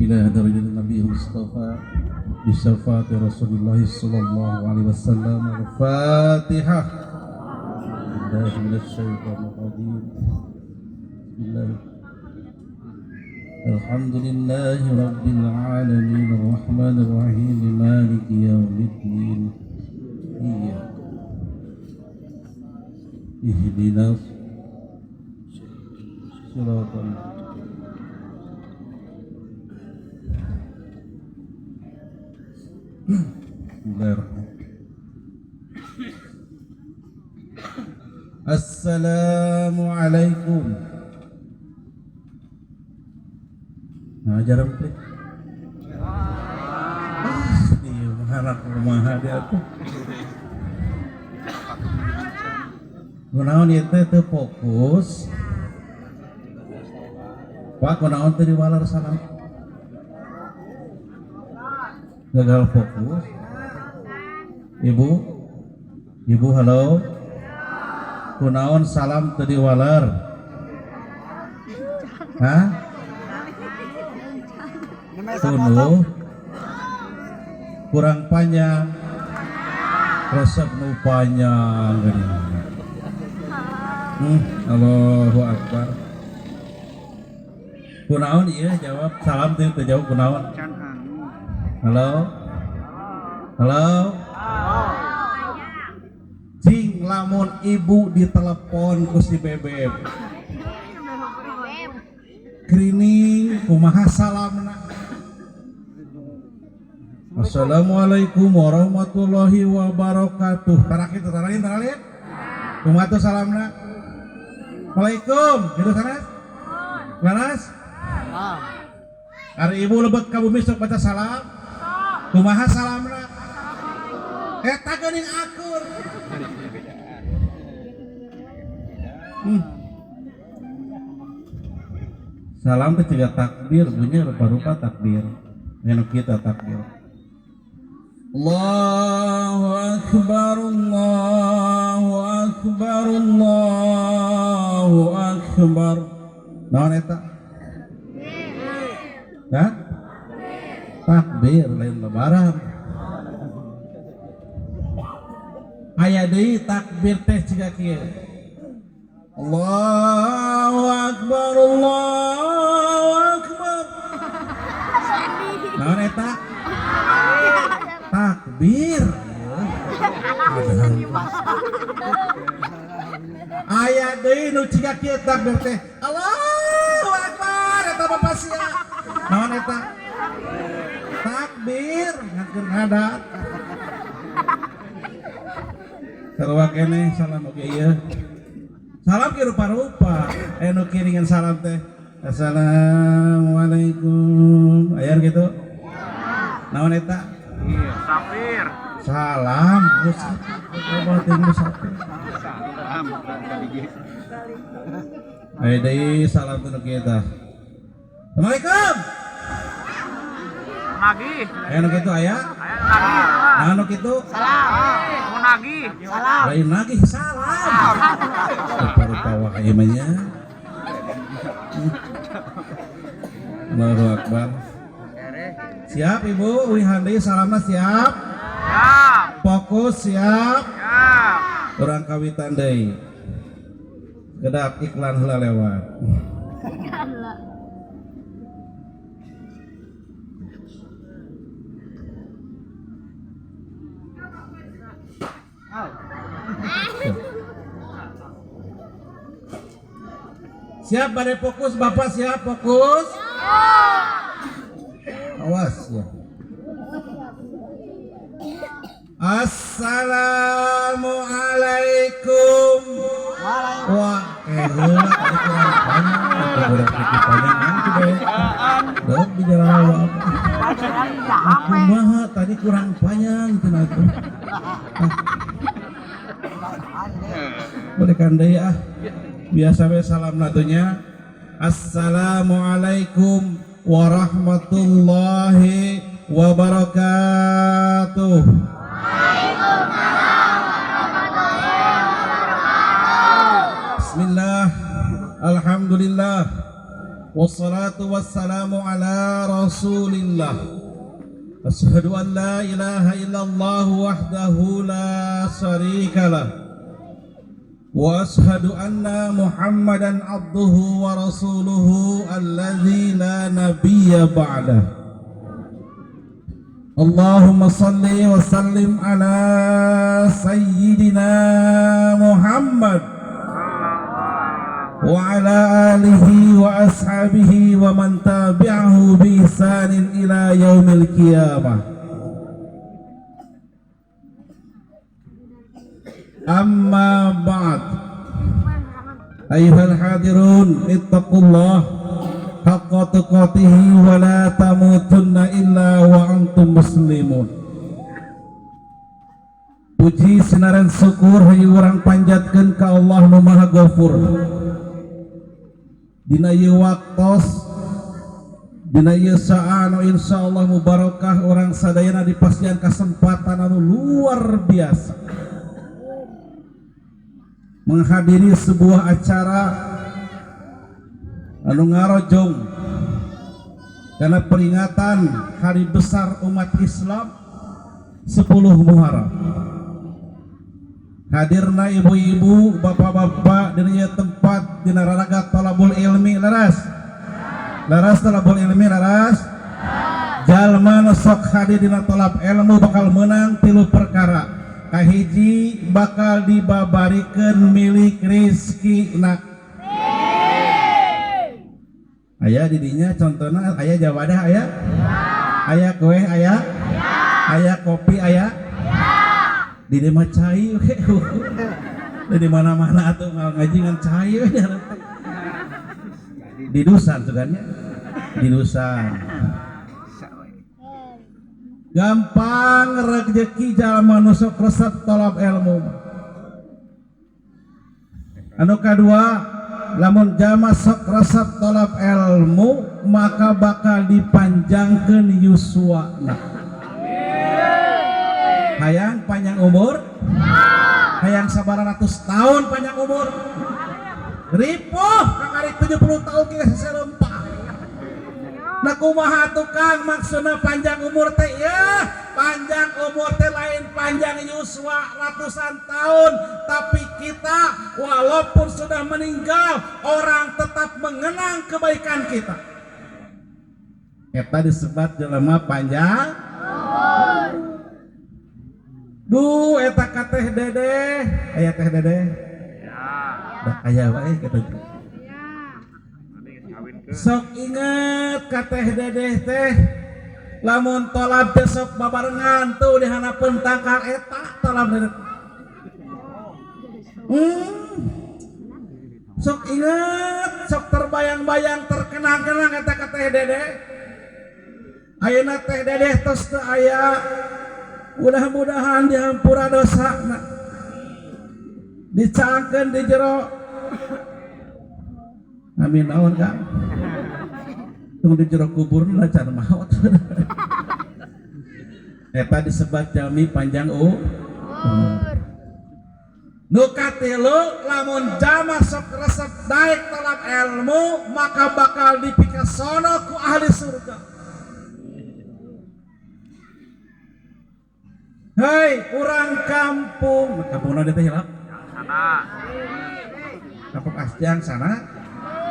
إلى درجة النبي المصطفى بشفاعة رسول الله صلى الله عليه وسلم. الفاتحة. بالله من الشيطان الرجيم. بسم الله. الحمد لله رب العالمين، الرحمن الرحيم، مالك يوم الدين، إياك اهدنا صراط. بسم الله الرحمن. Assalamualaikum. Nah, jarang teh. Ah, iya, mengharap kumaha dia tuh. Kunaon ieu teh teu fokus? Pak, kunaon teu diwaler salam? Gagal fokus. Ibu, Ibu, halo. Kunaon salam teu diwaler? Hah? Tunduh kurang panjang, resep nu panjang geuning. Allahu Akbar. Kunaon ieu jawab salam teu teu jawab, kunaon? Halo, halo. Cing, lamun ibu ditelepon ku si bebeb krining, kumaha salamna? Assalamualaikum warahmatullahi wabarakatuh. Tarakin tarakin tarakin. Kumaha tuh salamna? Waalaikum. Gitu sanes? Laras? Ari ibu lebet ka bumi sok baca salam. Kumaha salamna? Eta geuning akur. Salam teh juga takbir, bunyi rupa-rupa takbir. Yang kita takbir. Allahu Akbar, Allahu Akbar, Allahu Akbar. Naon eta? Hah? Takbir, lain lebaran. Aya deui takbir teh jiga kieu. Allahu Akbar, Allahu Akbar. Naon eta? Takbir. Aya deui nu ciga kieu takbir teh. Allahu Akbar, eta bapak sia. Naon eta? Takbir, ngakeun ngadat. Sarua keneh salam oge ieu. Salam ki rupa-rupa. Aya nu kiringan salam teh. Assalamualaikum. Aya gitu? Naon eta? Sapir. Salam. Musafir. Apa teh musafir? Salam tadi ge. Ayo deui salam teu kita. Assalamualaikum. Nagih. Aya nu kitu aya? Aya nagih. Nah, nu kitu? Mau nagih. Lain nagih, salam. Rupa-rupa wae mah nya. Allahu Akbar. Siap, Ibu, uihan deui salamna, siap? Siap. Fokus siap? Siap. Urang kawitan deui. Kedap, iklan heula lewat. Siap pada fokus, Bapak siap fokus? Awas ya. Assalamualaikum. Wah, heula tadi kurang panjang, kurang sedikit panjang nanti deh. Dok di jalan awal. Kumaha tadi kurang panjang cenah tuh. Ah. Balikan deui ah. Biasa we salam atunya. Assalamualaikum warahmatullahi wabarakatuh. Bismillah, Alhamdulillah. Wassalatu wassalamu ala Rasulillah. Asyhadu an la ilaha illallah wahdahu la syarika lah. Wa asyhadu anna Muhammadan abduhu wa rasuluhu alladzi la nabiyya ba'dah. Allahumma salli wa sallim ala sayyidina Muhammad wa ala alihi wa ashabihi wa man tabi'ahu bi ihsanin ila yaumil qiyamah. Amma ba'd. Ayyuhal hadirun, ittaqullah haqqa tuqatihi wa la tamutunna illa wa antum muslimun. Puji sinaran syukur hayu urang panjatkeun ka Allah nu Maha Ghafur. Dina ieu waktos, dina ieu saa anu insyaallah mubarakah, urang sadayana dipasihan kesempatan anu luar biasa menghadiri sebuah acara anu ngarojong karena peringatan hari besar umat Islam 10 Muharram. Hadirna ibu-ibu, bapak-bapak dina ieu tempat dina raraga talabul ilmi, laras laras talabul ilmi, laras. Jalma nu sok hadir dina talab ilmu bakal menang tilu perkara. Kahiji, bakal dibabarikeun milik rizkina. Aya didinya contohna, aya jawadah, aya aya kue, aya aya kopi, aya di dieu mah cai we. Di mana-mana atuh ngaji ngan cai we di dusan sugannya di dusan. Gampang rezeki jalma nu sok resep tolab ilmu. Anu kadua, lamun jalma sok resep tolab ilmu maka bakal dipanjangkeun yuswana. Hayang panjang umur, hayang sabaraha ratus tahun panjang umur? Ripuh kakarik 70 tahun kita seserempah. Nah, kumaha tukang maksudna panjang umur teh ya? Panjang umur teh lain panjang yuswa ratusan tahun, tapi kita walaupun sudah meninggal orang tetap mengenang kebaikan kita. Eta disebut jelema panjang. Duh, eta ka Teh Dedeh. Aya Teh Dedeh? Da aya wae kitu. Sok inget ka Teh Dedeh teh, lamun tolab teh sok babarengan tuh di handapeun tangkal eta tolab dedeh. Sok inget, sok terbayang-bayang, terkenang-kenang eta ka Teh Dedeh. Ayeuna Teh Dedeh tos teu aya. Mudah-mudahan dihampura dosana. Dicangkeun di jero. Amin naon, Kang? Tunggu di jero kubur lah can maot. Eta disebut jalmi panjang umur. Nu katilu, lamun jalma sok resep daek tolab ilmu maka bakal dipikasono ku ahli surga. Hei, orang kampung, kampung mana teh hilap? Sana. Kampung Asjang sana,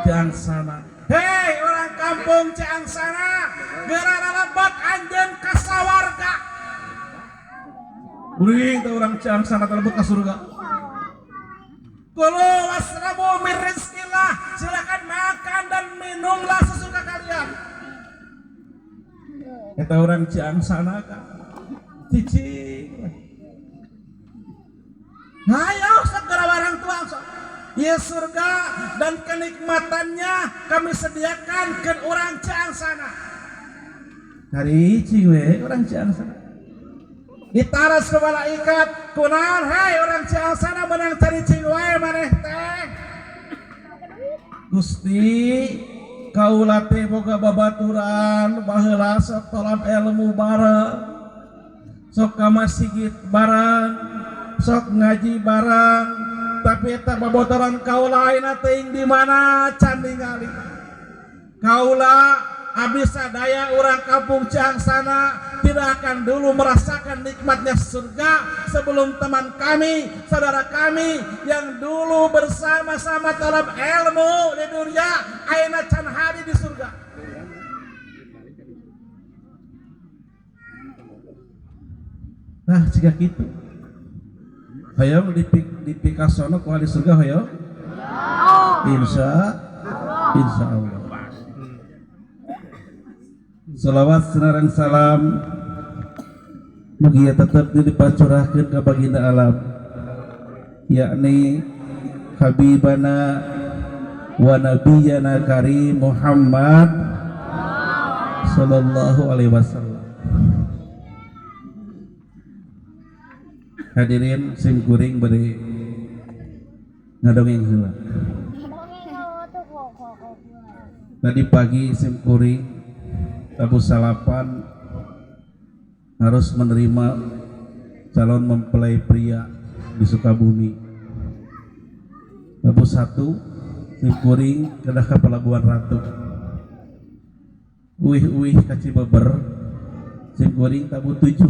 Ciang sana. Hei, orang kampung Ciang sana, geura lalebat anjeun ka sawarga. Uring teh orang Ciang sana lebet ka surga. Kulu wasrabu min rizqillah, silakan makan dan minumlah sesuka kalian. Eta orang Ciang sana ka. Cicing. Ayo segera barang tuang sok. Ya, surga dan kenikmatannya kami sediakan ke orang Ciang sana. Cari cing we orang Ciang sana. Ditaras ke malaikat, kunaon hei orang Ciang sana menang cari cing wae maneh teh? Gusti, kaula teh boga babaturan baheula sok tolab ilmu bareng, sok ka masjid bareng, sok ngaji bareng, tapi eta babaturan kaula ayeuna teuing di mana can ningali. Kaula abdi sadaya orang kampung Ciangsana tidak akan dulu merasakan nikmatnya surga sebelum teman kami, saudara kami yang dulu bersama-sama dalam ilmu di dunia ayeuna can hadir di surga. Nah, jika gitu. Hoyong dipikasono ku ahli surga hoyong? Insya Allah. Salawat sareng salam mugia tetap dipacurahkeun ka baginda alam, yakni Habibana wa Nabiyana Karim Muhammad sallallahu alaihi wasallam. Hadirin, sim kuring bade ngadongeng heula. Tadi pagi sim kuring tabuh salapan harus menerima calon mempelai pria di Sukabumi. Tabuh satu sim kuring kedah ke Pelabuhan Ratu. Uih-uih ka Cibeber sim kuring tabuh 7.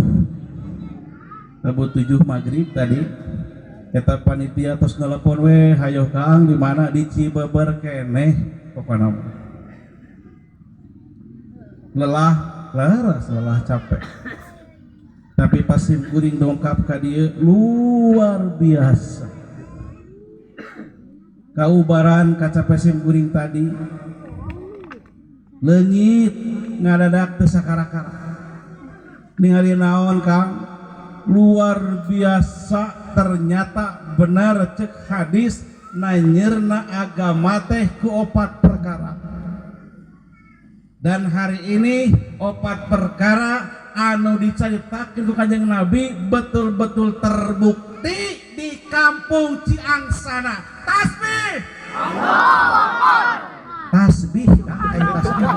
Tabuh 7 maghrib tadi eta panitia tos telepon we, hayo Kang, di mana? Di Cibeber keneh. Pokona mah lelah leras, lelah capek, tapi pas sim kuring dongkap ka dieu luar biasa kaubaran kacape sim kuring tadi leungit ngadadak teu sakara-kara ningali naon Kang. Luar biasa, ternyata benar cek hadis, nanyerna agama teh ku opat perkara. Dan hari ini opat perkara anu dicaritakeun ku Kanjeng Nabi betul-betul terbukti di kampung Ciangsana. Tasbih, tasbih, ah, tasbih.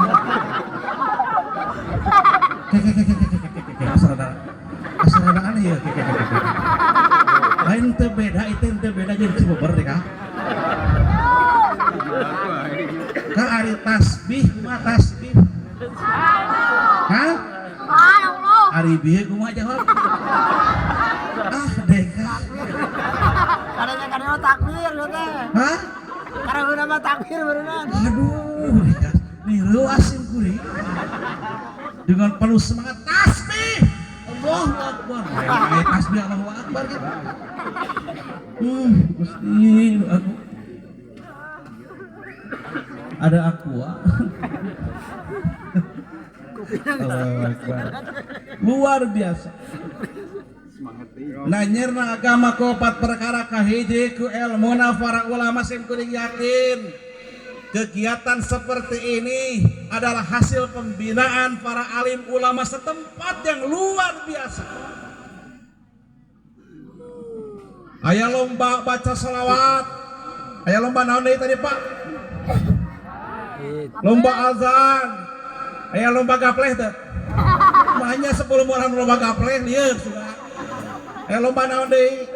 Keke, asa rada aneh ya, keke, keke, keke. Lain teu beda, itu teu beda jeung Cibeber deh, Kang. Kang, ari tasbih kumaha tasbih? Hah? Ari bieu kumaha jawab? Ah, deka. Kadangnya kadang takbir ya teh. Hah? Karena mah takbir berenang. Aduh, deka. Niru asim kuring. Dengan penuh semangat tasbih. Allahu Akbar. Kayak tasbih Allahu Akbar gitu. Gusti, aku ada aqua. Allahu Akbar. Luar biasa. Nanyerna agama ku opat perkara, kahiji ku elmuna para ulama. Sim kuring yakin kegiatan seperti ini adalah hasil pembinaan para alim ulama setempat yang luar biasa. Aya lomba baca salawat, aya lomba naon deui tadi, Pak? Lomba azan, aya lomba gapleh teh. Banyak 10 orang lomba gapleh lieur sudah. Aya lomba naon deui?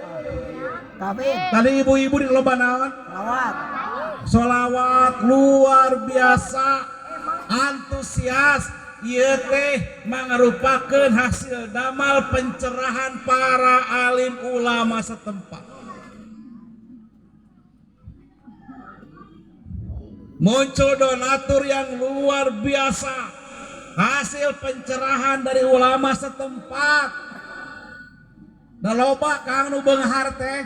Tapi Tadi ibu-ibu di lomba naon? Lawat. Solawat. Luar biasa antusias. Ieu teh mangarupakeun hasil damal pencerahan para alim ulama setempat. Muncul donatur yang luar biasa, hasil pencerahan dari ulama setempat. Da loba Kang nu beunghar teh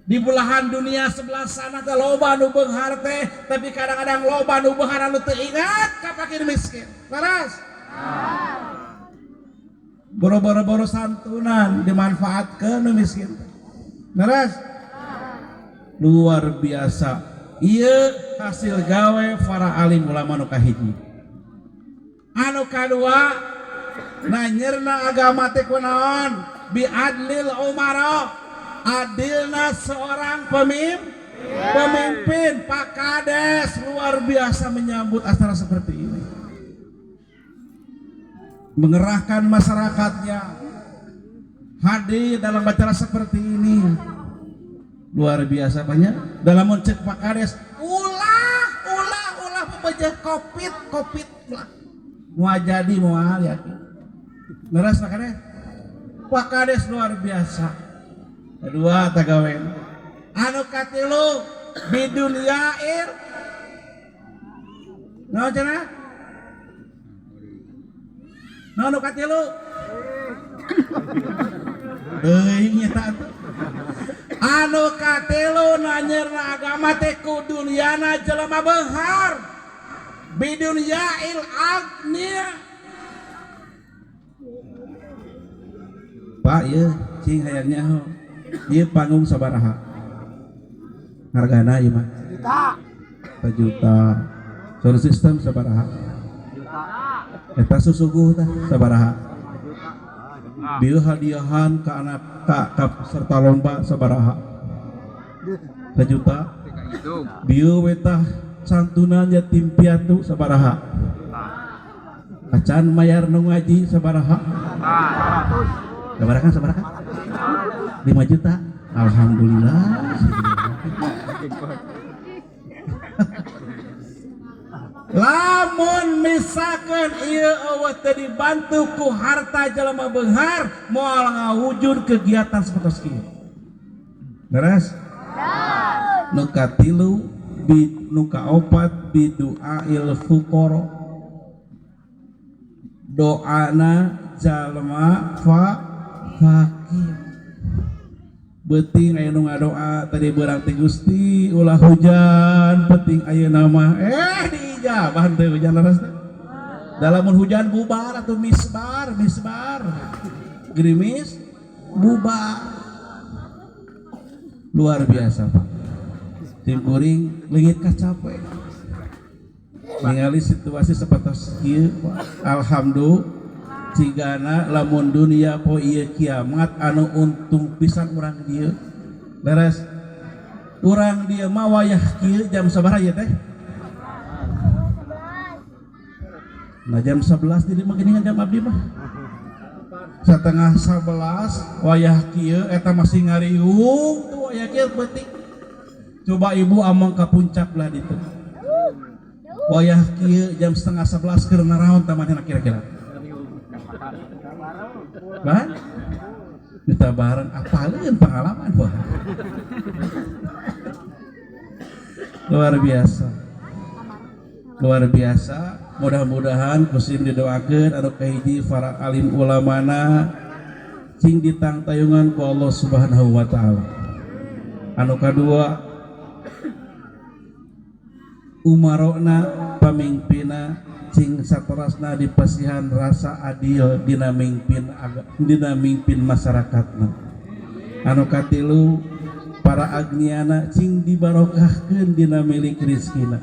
di belahan dunia sebelah sana teh, loba nu beunghar teh, tapi kadang-kadang loba nu beunghar anu teu ingat ka fakir miskin. Leres? Boro-boro santunan dimanfaatkeun nu miskin. Leres? Luar biasa. Ieu hasil gawe para alim ulama nu kahiji. Anu kadua, nanyerna agama teh kunaon? Biadlil umara, adilna seorang pemimpin. Pak Kades luar biasa menyambut acara seperti ini, mengerahkan masyarakatnya hadir dalam acara seperti ini, luar biasa banyak. Dalam mencek Pak Kades, ulah ulah ulah. peujeuh Covid, Covid lah. Moal jadi, moal yakin. Leres, Pak Kades? Pak Kades luar biasa. Kedua tagawen. Anu katilu bidunya ir. Naon cenah? Naon nu katilu? Teuing nyata atuh. Anu katilu nanyeurna agama teh ku dunyana jelema beunghar. Bidunya il agnia. Pak, ieu cing hayang nyaho. Ieu panggung sabaraha? Hargana ieu mah? Juta. Juta. Sound system sabaraha? Eta susuguh tah sabaraha? Bieu hadiahan ka anak ka peserta lomba sabaraha? Sajuta. Bieu we tah santunan yatim piatu sabaraha? Acan mayar nu ngaji sabaraha? Sabaraha kan, sabaraha? 5 juta. Alhamdulillah. Lamun misalkan ieu eueuh teu dibantu ku harta jelema beunghar, moal ngawujud kegiatan sapertos kieu. Beres? Nu katilu bi nu kaopat bidu'ail fuqara. Doana jalma fakir. Beuting aya nu ngadoa tadi beurang teh, Gusti ulah hujan penting ayeuna mah, diijabahan teh hujan, leres teh. Dalamun hujan bubar atau misbar, misbar gerimis bubar. Luar biasa, Pak. Tim kuring leungit kacape ningali situasi sapertos kieu, Pak. Alhamdulillah, cigana lamun dunia po ieu kiamat anu untung pisan urang dieu. Leres, urang dieu mah wayah kieu jam sabaraha ieu teh? Nah, jam 11 di mah geuningan jam abdi mah. 10.30 wayah kieu eta masih ngariung tuh wayah kieu peuting. Coba ibu amang ka puncak lah ditu. Wayah kieu jam 10.30 keur naraon tamanna kira-kira? Bah? Minta bareng apaleun pengalaman, Pak. Luar biasa. Luar biasa. Mudah-mudahan kusim didoakeun anu kahiji para alim ulamana cing ditangtayungan ku Allah Subhanahu wa taala. Anu kadua umarona pamimpina cing saterasna dipasihan rasa adil dina mingpin dina mingpin masyarakatna. Anu katilu para agniana cing dibarokahkeun dina milik rizkina.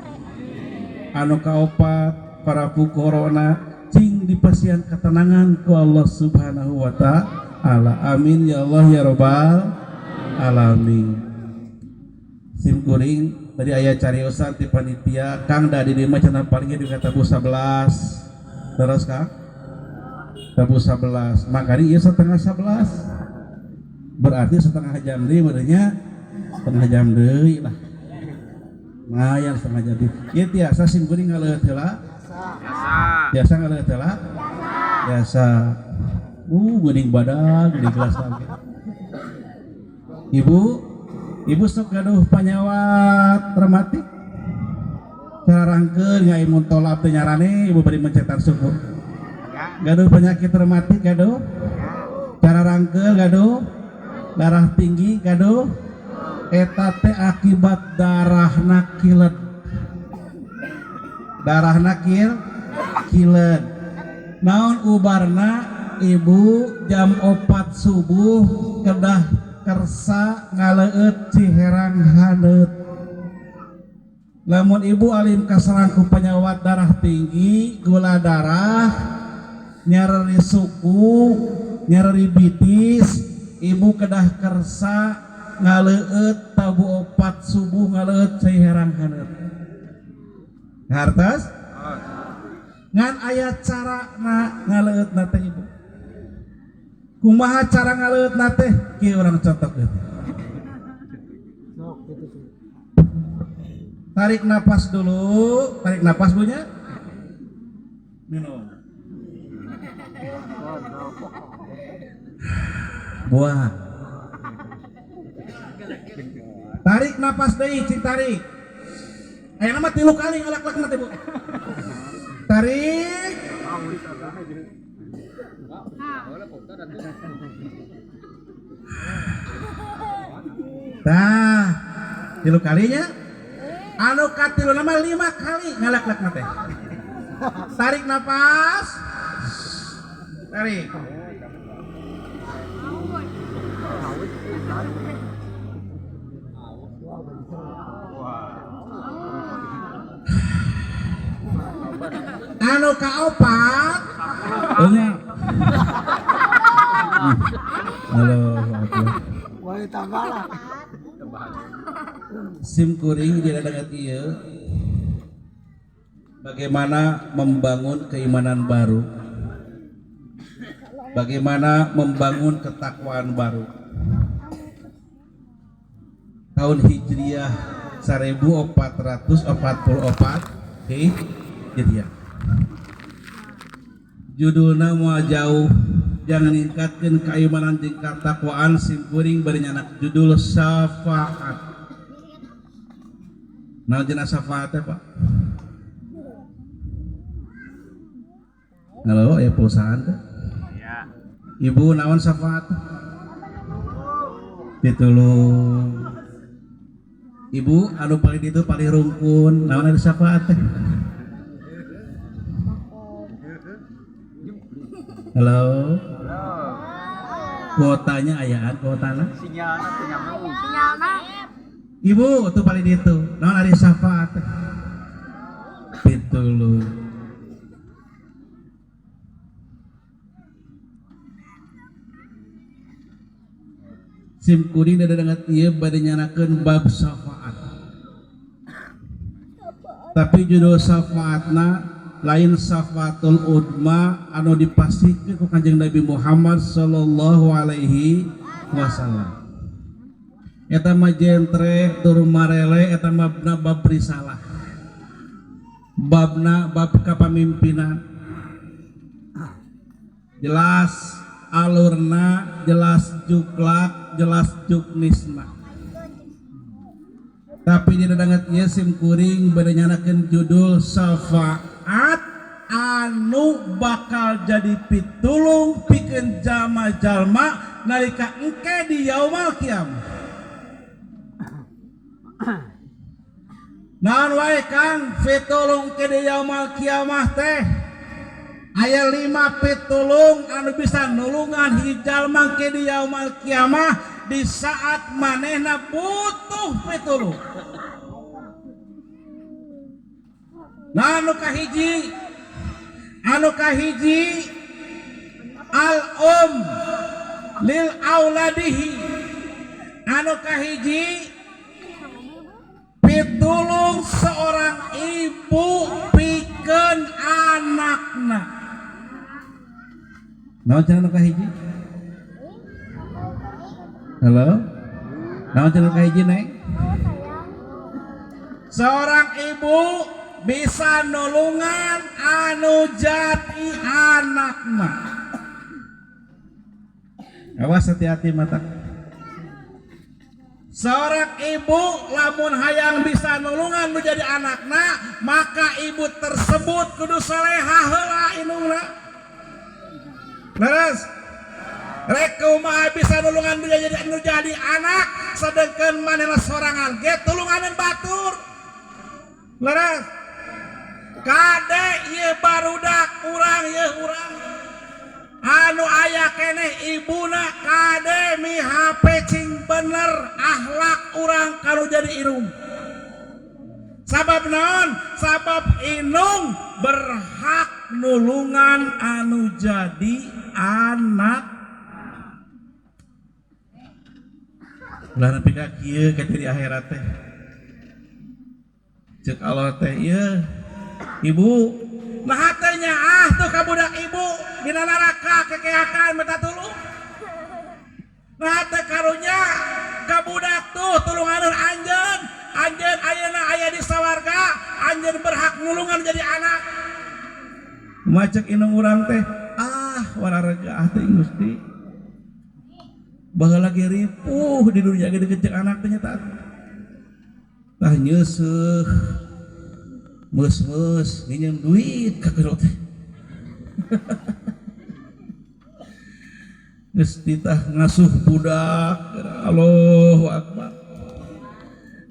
Anu kaopat para fuqarona cing dipasihan ketenangan ku Allah Subhanahu wa taala. Amin ya Allah ya rabbal alamin. Sim kuring tadi aya cariosan ti panitia Kang da di dieu mah cenah palingnya di tabuh 11. Terus Kang tabuh 11, makanya ieu 10.30, berarti setengah jam deui meureunnya, setengah jam deui lah, lumayan setengah jam deui. Ieu tiasa sim kuring ngaleueut heula. Biasa. Biasa ngaleueut heula, biasa. Geuning badag di kelas lagi. Ibu, ibu sok gaduh panyawat rematik carangkeun ngaimun tolap teh nyarane ibu bari mencetar suku. Gaduh penyakit rematik, gaduh cararangkeun, gaduh darah tinggi, gaduh eta teh akibat darahna kilet, darahna kilet. Naon ubarna? Ibu jam 4 subuh kedah kersa ngaleueut Ciherang haneut. Lamun ibu alim kaserang ku penyawat darah tinggi, gula darah, nyereri suku, nyereri bitis, ibu kedah kersa ngaleueut tabu 4 subuh ngaleueut Ciherang haneut. Hartos? Ngan aya cara na ngaleueut na teh ibu. Kumaha cara ngaleueut na teh? Kieu urang contohkeun. Tarik napas dulu, tarik napas Bu nya. Minum. Buang. Tarik napas deui, cing tarik. Ayeuna mah 3 kali ngalak-lak teh Bu. Tarik. Tah, 3 kalinya. Anu katilu nama 5 kali ngalak-lak teh. Tarik napas. Tarik. Anu kaopat. Halo, Boleh tambah lah. Sim kuring dina danget ieu. Bagaimana membangun keimanan baru? Bagaimana membangun ketakwaan baru? Tahun Hijriah 1444 Hijriah. Judulna moal jauh, jangan ningkatkeun keimanan jeung ketakwaan. Sim kuring bari nyanak judul syafaat. Naon cenah syafaat teh, Pak? Halo, aya perusahaan teh? Iya. Ibu naon syafaat? Ditulung. Ibu anu paling ditu paling rungkun, naon ari syafaat teh? Halo. Kuotanya ayaan kuotana? Sinyalna teu nyambung. Sinyalna. Ibu tuh paling ditu, naon ari syafaat teh? Ditulung. Sim kuring dadangat ieu bade nyanakeun bab syafaat. Tapi judul syafaatna lain syafaatul udma anu dipastikeun ku Kanjeng Nabi Muhammad sallallahu alaihi wasallam. Eta mah jentre tur marele, eta mah bab risalah. Babna bab kapamimpinan. Jelas alurna, jelas juklak, jelas juknisna. Tapi dina danget ieu sim kuring bade nyanakeun judul syafaat anu bakal jadi pitulung pikeun jalma-jalma nalika engke di yaumal kiamah. Naon wae Kang pitulung ke di yaumal kiamah teh? Aya 5 pitulung anu bisa nulungan hiji jalma ke di yaumal kiamah di saat manehna butuh pitulung. Nah, anu kahiji al um lil auladihi, anu kahiji pitulung seorang ibu pikeun anakna. Naon cenah anu kahiji? Halo? Naon cenah anu kahiji, Neng? Seorang ibu bisa nulungan anu jadi anakna. Awas hati-hati mata. Seorang ibu lamun hayang bisa nulungan nu jadi anakna, maka ibu tersebut kudu soleha heula indungna. Leres? Rek kumaha bisa nulungan nu jadi anak sedengkeun manehna sorangan ge tulunganeun batur. Leres? Kade ieu barudak urang ieu urang anu aya keneh ibuna kade mihape cing bener akhlak urang kalau jadi irung. Sabab naon? Sabab inung berhak nulungan anu jadi anak. Ulah nepi ka kieu ka di akhirat teh. Ceuk Allah teh ieu ibu nah teh nyaah tuh ka budak ibu dina neraka kekeakan minta tulung. Nah teh karunya ka budak tuh tulunganeun anjeun, anjeun ayeuna aya di sawarga. nulungan jadi anak. Macek indung urang teh, ah wararega teh Gusti. Baheula ge ripuh di dunia ge deket jeung anak teh nyata. Tah nyeuseuh meus-meus nginjem duit ka gero teh. Geus titah ngasuh budak, Allahu Akbar.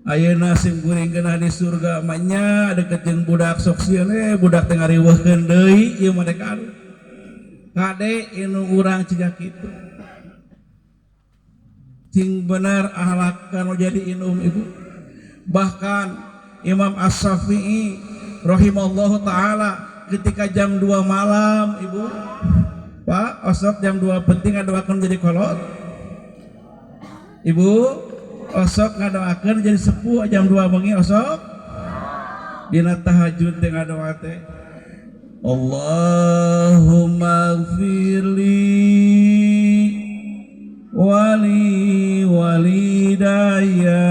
Ayeuna sim kuring geunah di surga mah nya deket jeung budak sok sieun budak teh ngariweuhkeun deui ieu mah dek anu. Kade indung urang ciga kitu. Cing bener akhlak kanu jadi indung ibu. Bahkan Imam As-Syafi'i rahimallahu taala ketika jam 2 malam ibu, Pak, osok jam 2 penting ngadoakeun jadi kolot. Ibu, osok ngadoakeun jadi sepuh jam 2 bengi osok. Dina tahajud teh ngadoa teh. Allahumma gfirli wali walidayya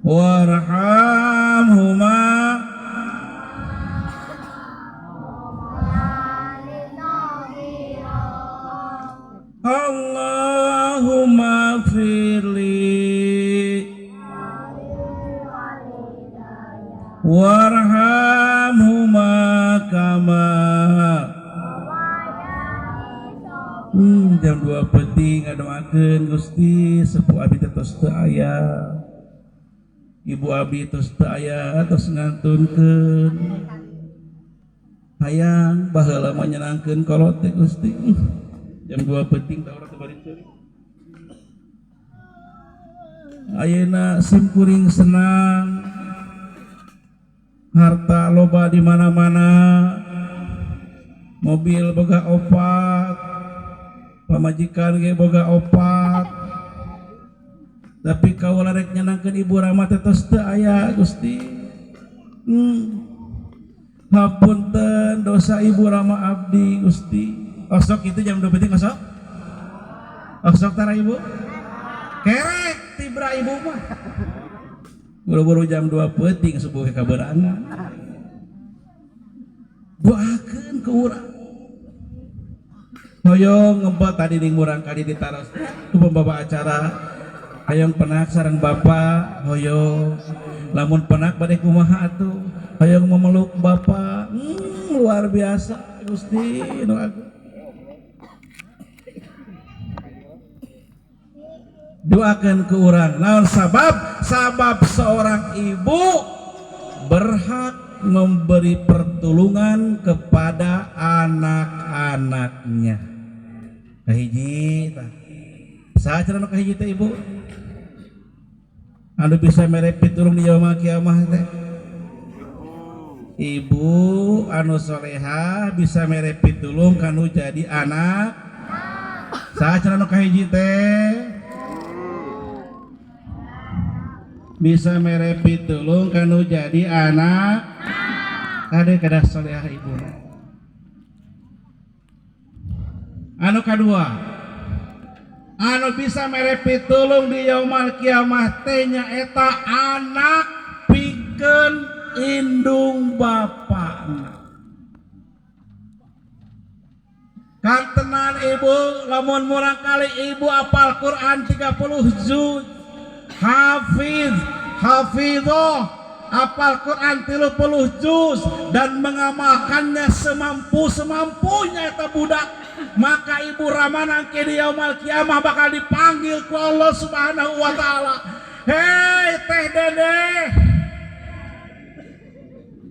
warhamhuma Allahumma gfirli warhamhuma kama. Jam 2 penting ngadoakeun Gusti sepuh abi teh tos teu aya. Ibu abi tos teu aya tos ngantunkeun. Hayang baheula mah nyenangkeun kolot teh Gusti. Jam 2 penting tah urang teh bari ceurik. Ayeuna sim kuring senang. Harta loba di mana-mana. Mobil boga opat. Pamajikan ge boga opat. Tapi kaula rek nyenangkeun ibu rama teh tos teu aya Gusti. Hapunten dosa ibu rama abdi Gusti. Osok itu jam 2 penting osok. Osok tara ibu. Kerek tibra ibu mah. Buru-buru jam 2 penting subuh kaberangan. Doakeun ke urang. Hoyong ngempet tadi ning murang kali ditaros ku pembawa acara. Hayang penak sareng bapak, hoyong lamun penak bade kumaha atuh. Hoyong memeluk bapak. Luar biasa Gusti nu agung. Doakan ke urang. Naon sabab? Sabab seorang ibu berhak memberi pertolongan kepada anak-anaknya. Kahiji tah. Saha cenah nu kahiji teh ibu? Anu bisa mere pitulung di yaumul kiamah teh. Ibu anu soleha bisa mere pitulung kanu jadi anak. Saha cenah nu kahiji teh? Bisa mere pitulung kanu jadi anak. Kade kedah soleha ibu. Anu kadua, anu bisa mere pitulung di yaumul kiamah teh nyaeta anak pikeun indung bapana. Kantenan ibu lamun murang kali ibu apal Quran 30 juz, hafiz, hafizah, apal Quran 30 juz dan mengamalkannya semampu-semampunya eta budak, maka ibu ramana ke di yaumul kiamah bakal dipanggil ku Allah Subhanahu wa taala. Hei teh Dede,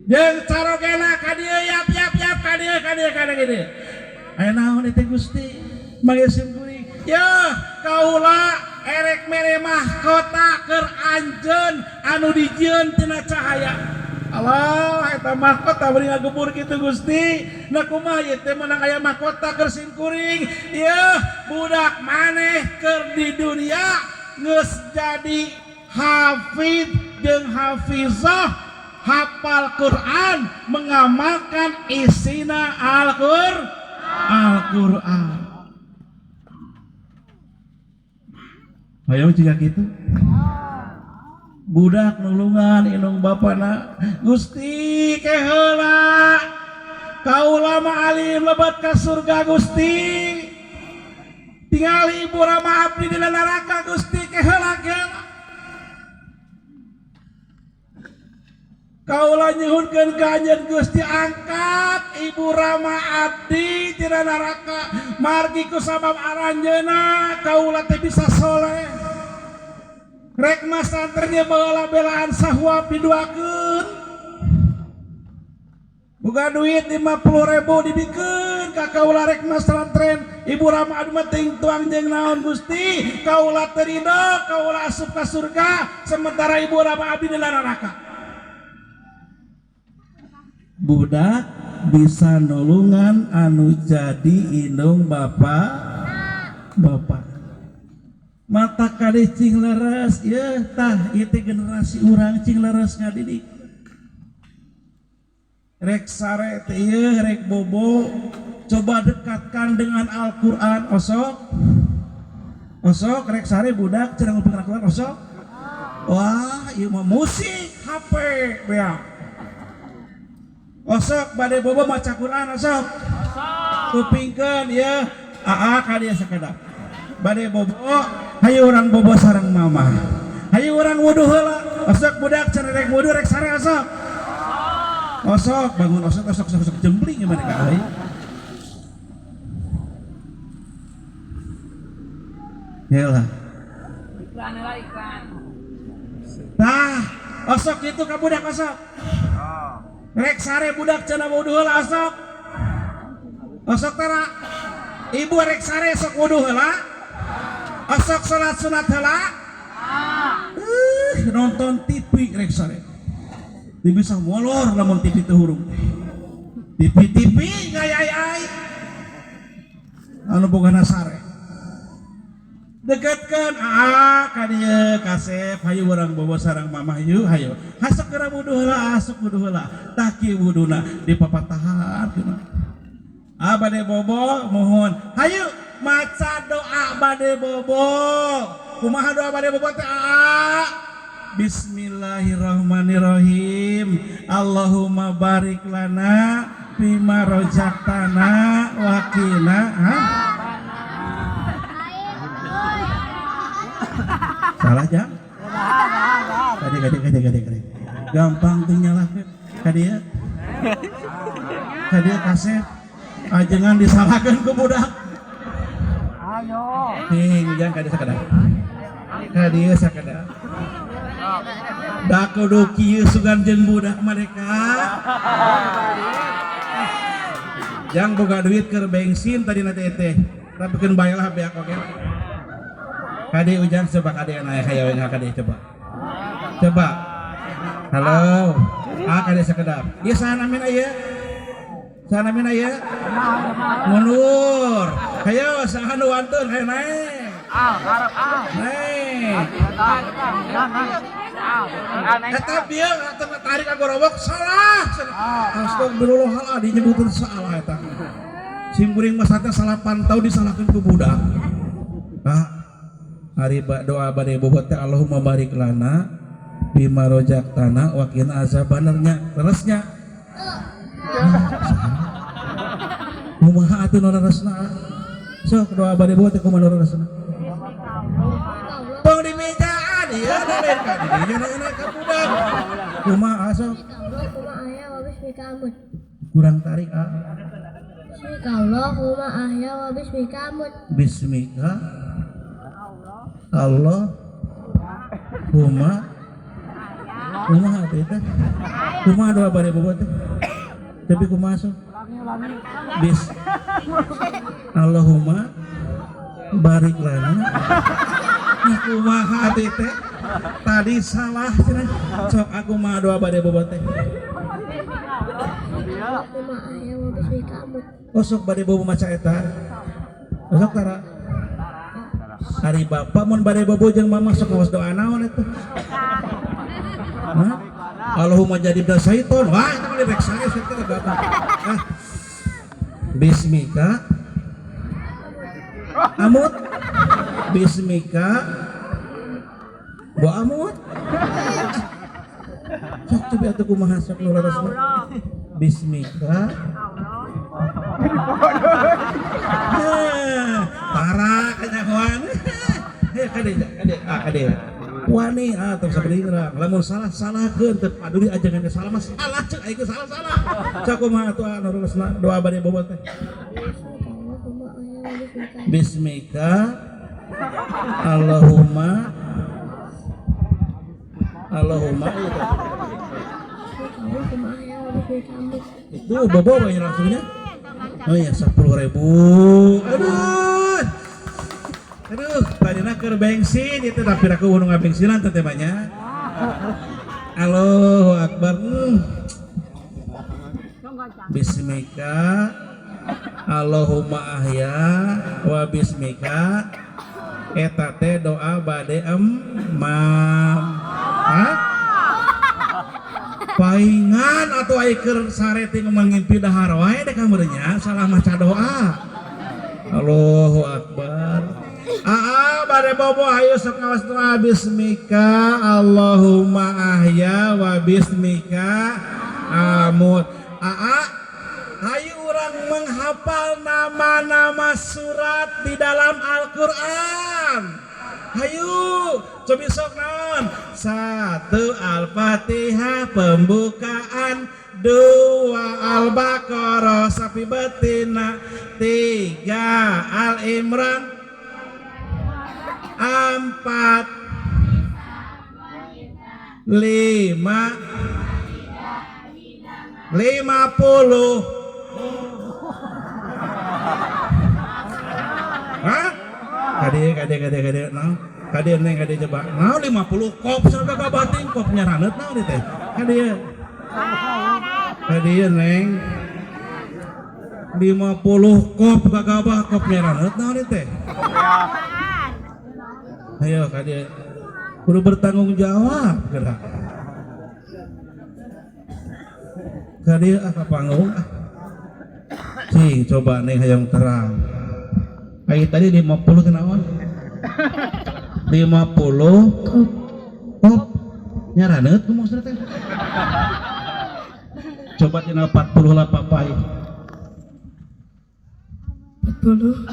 jeung carogena ka dieu yap yap yap ka dieu ka dieu ka dieu. Aya naon teh Gusti? Manggil sim kuring. Yeuh, kaula erek mere mahkota keur anjeun anu dijieun tina cahaya. Allah eta mahkota bari ngagebur kitu Gusti. Nah kumaha ieu teh meunang aya mahkota keur sim kuring. Yeuh, budak maneh keur di dunia geus jadi hafid jeung hafizah, hafal Quran, mengamalkan isina Al-Quran. Hoyong juga gitu. Budak nulungan indung bapana, Gusti keheula kaula mah alim lebet ka surga Gusti. Tingali ibu rama abdi dina neraka Gusti, keheula keheula. Kaula nyuhunkeun ka anjeun Gusti, angkat ibu rama abdi tina neraka, margi ku sabab aranjeuna kaula teh bisa soleh. Rek masantren ge baheula belaan sahuap diduakeun. Boga duit 50.000 dibikeun ka kaula rek masantren. Ibu rama abdi mah teuing tuang jeung naon Gusti, kaula teu ridho kaula asup ka surga sementara ibu rama abdi di neraka. Budak bisa nulungan anu jadi indung bapak bapak mata kade cing leres ya tah ieu teh generasi urang cing leres ngadidik. Rek sare teh ieu rek bobo coba dekatkan dengan Al-Qur'an osok osok rek sare budak cenah nguping Al-Qur'an osok. Wah ieu mah musik HP bea. Osok bade bobo maca Quran osok. Kupingkeun ieu aa ka dieu sakedap. Bade bobo hayu urang bobo sareng mama. Hayu urang wudu heula. Osok budak cenah rek wudu rek sare osok. Osok bangun osok osok osok, osok jembling gimana ka euy. Yalah. Iklan lah iklan. Tah, osok itu ka budak osok. Rek sare budak cenah wudu heula osok. Osok tara. Ibu rek sare sok wudu heula. Osok salat sunat heula. Nonton TV rek sare. Teu bisa molor lamun TV teu hurung. TV-TV ngayai-ai. Anu bogana sare. Dekatkan aa ka dieu kasep hayu urang bobo sareng mamah yeuh hayu. Hasok geura wudu heula, asok wudu heula. Tah kieu wuduna dipapatahan kumaha. Ah bade bobo mohon. Hayu maca doa bade bobo. Kumaha doa bade bobo teh aa? Bismillahirrahmanirrahim. Allahumma barik lana fima rozaqtana wa qina. Salah jang? Kade kade kade kade kade. Gampang tuh nyalahkeun. Kade kade kasep ajengan disalahkeun ku budak. Ayo. Hing jang kade sakadar. Kade sakadar. Da kudu kieu sugan jeung budak mereka. Jang boga duit keur bensin tadi na teh teh. Tapi keun bae lah beak oge. Kade ujang coba kade naik hayo we kade coba. Coba. Halo. Ah kade sakedap. Ieu saha namina ieu? Saha namina ieu? Mundur. Hayo saha nu wantun hayo naik. Ah, harap ah. Naik. Ah, naik. Eta bieu atuh tarik ka gorobok salah. Astagfirullahaladzim dinyebukeun salah eta. Sim kuring mah sateh salapan tahun disalahkeun ku budak. Ah. Hari doa bade bobo teh Allahumma barik lana bima rozaqtana wa qina azabannar nya leresnya. Kumaha atuh nu leresna? Sok doa bade bobo teh kumaha nu leresna? Tong dimejaan ieu lain ka dinya naik ka budak. Kumaha sok? Bismillahirrahmanirrahim. Ahya wa bismika amut. Kurang tarik ah. Bismika Allahumma ahya wa bismika amut. Bismika Allah huma kumaha teh teh? Kumaha doa bade bobo teh? Tapi kumaha sok? Bis Allahumma barik lana. Nah, kumaha teh teh? Tadi salah cenah. Sok aku mah doa bade bobo teh. Allahumma ahya wa bismika amut. Oh sok bade bobo maca eta. Sok tara. Hari bapak mun bade bobo jeung mama sok ngawas doa naon eta? Hah? Allahumma jadibna syaiton. Wah, eta mah direk sae teh datang. Ah. Bismika amut. Bismika Wa amut. Sok coba atuh kumaha sok nu leresna. Bismika. Ah, tara kanyahoan. Heh kade kade ah kade. Wani ah tong sabeulingna lamun salah salahkeun teu paduli ajangan salah mah salah cek aing salah salah. Cak kumaha atuh anu leresna doa bade bobo teh. Bismika Allahumma Allahumma itu bobo banyak langsungnya. Oh iya 10.000. Aduh. Aduh, tadina keur bensin itu tapi aku nu ngabensinan teh banyak. Allahu Akbar. Bismika Allahumma ahya wa bismika eta teh doa bade emam. Hah? Paingan atau ai keur sare teh ngimpi dahar wae deh kamu nya salah maca doa. Allahu Akbar. Aa bade bobo ayo sok ngawas doa bismika Allahumma ahya wa bismika amut. Aa ayo urang menghafal nama-nama surat di dalam Al-Quran. Hayu, coba sok naon? 1 Al-Fatihah pembukaan, 2 Al-Baqarah sapi betina, 3 Al-Imran, 4 5 50. Hah? Kade kade kade kade nah kade neng kade coba nah 50 kop surga kabating kop nyaranet nah teh kade kade neng 50 kop gagabah kop nyaranet nah teh. Ayo kade kudu bertanggung jawab gerak kade ah ka panggung ah cing coba neng hayang terang. Kayak tadi 50 kenaon? 50 kop nyaraneut ku maksudna teh. Coba tina 40 lah papai. 40.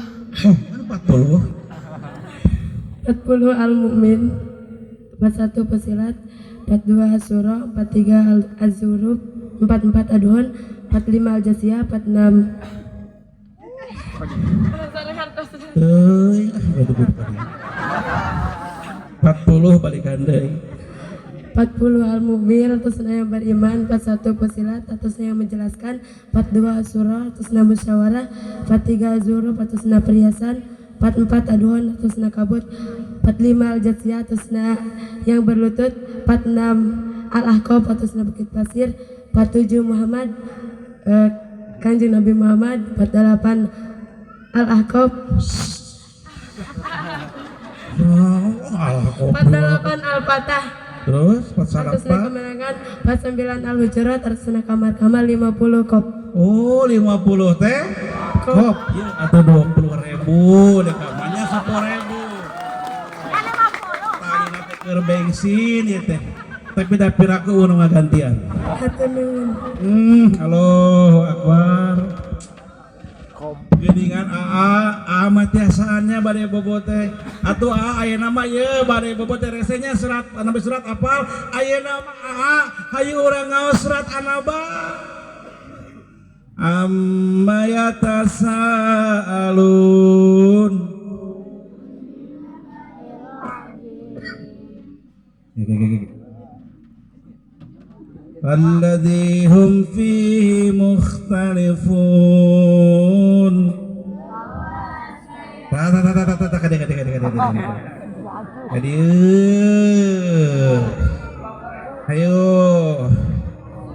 Oh, 40. 40 Al-Mu'min, 41 Fusilat, 42 Asy-Syura, 43 Az-Zukhruf, 44 Ad-Duhan, 45 Al-Jasiyah, 46 Euy, ah 40 balikan deui. 40 Al-Mu'min atau yang beriman, 41 Fusilat atau yang menjelaskan, 42 Asy-Syura atau musyawarah, 43 Az-Zukhruf atau perhiasan, 44 Ad-Duhan atau kabut, 45 Al-Jasiyah atau yang berlutut, 46 Al-Ahqaf atau bukit pasir, 47 Muhammad Kanjeng Nabi Muhammad, 48 Al-Ahqaf, Al-Ahqaf, 48 Al-Fatah, terus 48 kemenangan, 49 Al-Hujurat atasna kamar-kamar, 50 kop. Oh, 50 teh kop ya, atau 20.000 deh kamarnya 10.000. Tadi nanti keur bensin ya teh. Tapi da piraku nu ngagantian. Hatur nuhun. Allahu Akbar. Geuningan AA, AA mah tiasaannya bade bobo teh. Atuh AA ayeuna mah ye bade bobo teh resenya surat nabi surat apal ayeuna mah AA hayu urang ngaos surat An-Naba. Amma yatasaalun. Alladzi hum fihi mukhtalifun. Ta ta ta ta ta kade kade kade kade kade. Kade. Ayo.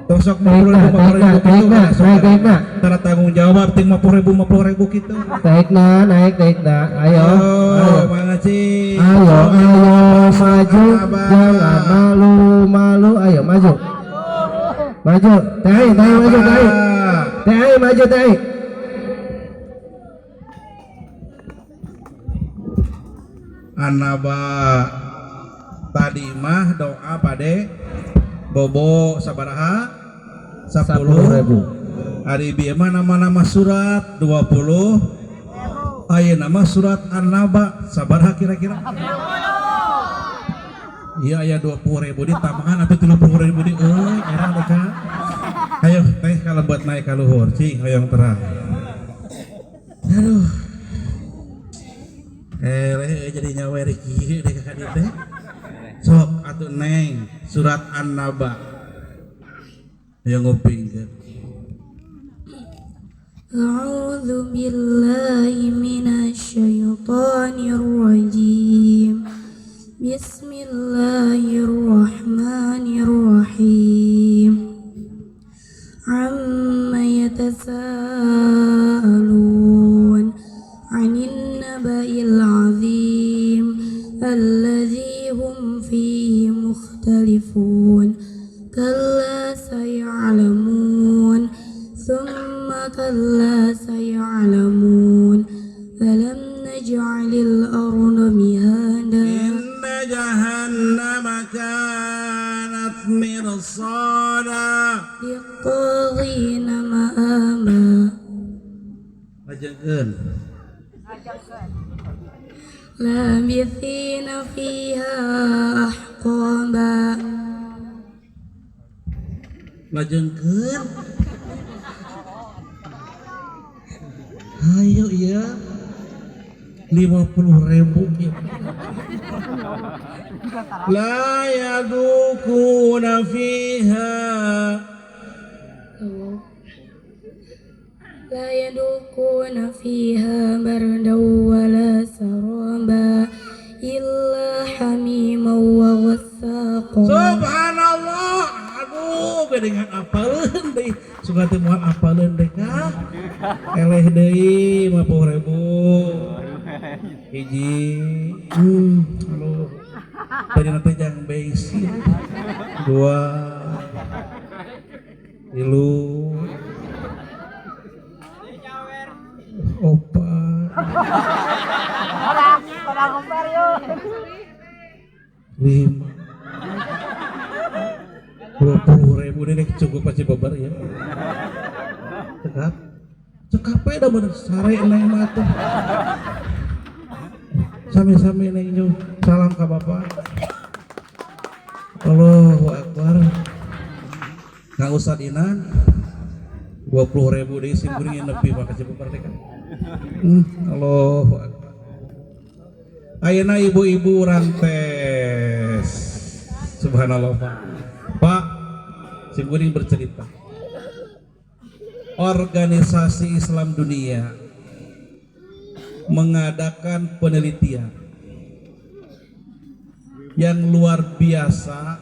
Tosok 50.000 50.000 gitu Naik, naik. Tara tanggung jawab ting 50.000 50.000 gitu. Naik na, naik, naik na. Ayo. Ayo, mana sih? Ayo, ayo maju, jangan malu-malu. Ayo maju. Maju, Tai, Tai maju, Tai. Tai maju, Tai. An-Naba. Tadi mah doa bade bobo sabaraha? 10 10.000. Ari bieu mah nama-nama surat 20. Ayeuna mah surat An-Naba sabaraha kira-kira? Iya, aya 20.000 ditambahan atau 30.000 di euy era deka. Ayo teh, kalau buat naik ka luhur cing hoyong terang. Aduh. Eh, jadi nyawer kieu deh ka dieu teh. Sok atuh Neng, surat An-Naba. Ayo ngupingkeun. أعوذ بالله من الشيطان الرجيم. بسم الله الرحمن الرحيم. عم يتساءلون عن النبأ العظيم الذي هم فيه مختلفون. كلا سيعلمون، ثم كلا سيعلمون. ألم نجعل الأرض مهادا. إن جهنم كانت مرصادا للطاغين مآبا. Lajengkeun. لابثين فيها أحقابا. Lajengkeun. Ayo iya. 50.000 ya. لا يذوقون فيها لا يذوقون فيها بردا ولا شرابا إلا حميما وغساقا. Subhanallah. Aduh, geningan apaleun deui. Suka teu moal apaleun deui kah? Eleh deui 50.000. Hiji. Aduh. Tadi nanti jang bensin. Dua. Tilu. Opat. Pada compare yuk. Lima. 20.000 ini cukup pasti babar ya. Cekap. Cekap we da bener sare neng mah tuh. Sami-sami neng nyung. Salam ka bapak. Allahu Akbar. Kang Ustad Inan 20.000 deui sim kuring nepi mah ka Cibeber teh kan. Allahu Akbar. Ayeuna ibu-ibu urang tes. Subhanallah, Pak. Pak, sim kuring bercerita. Organisasi Islam Dunia mengadakan penelitian yang luar biasa.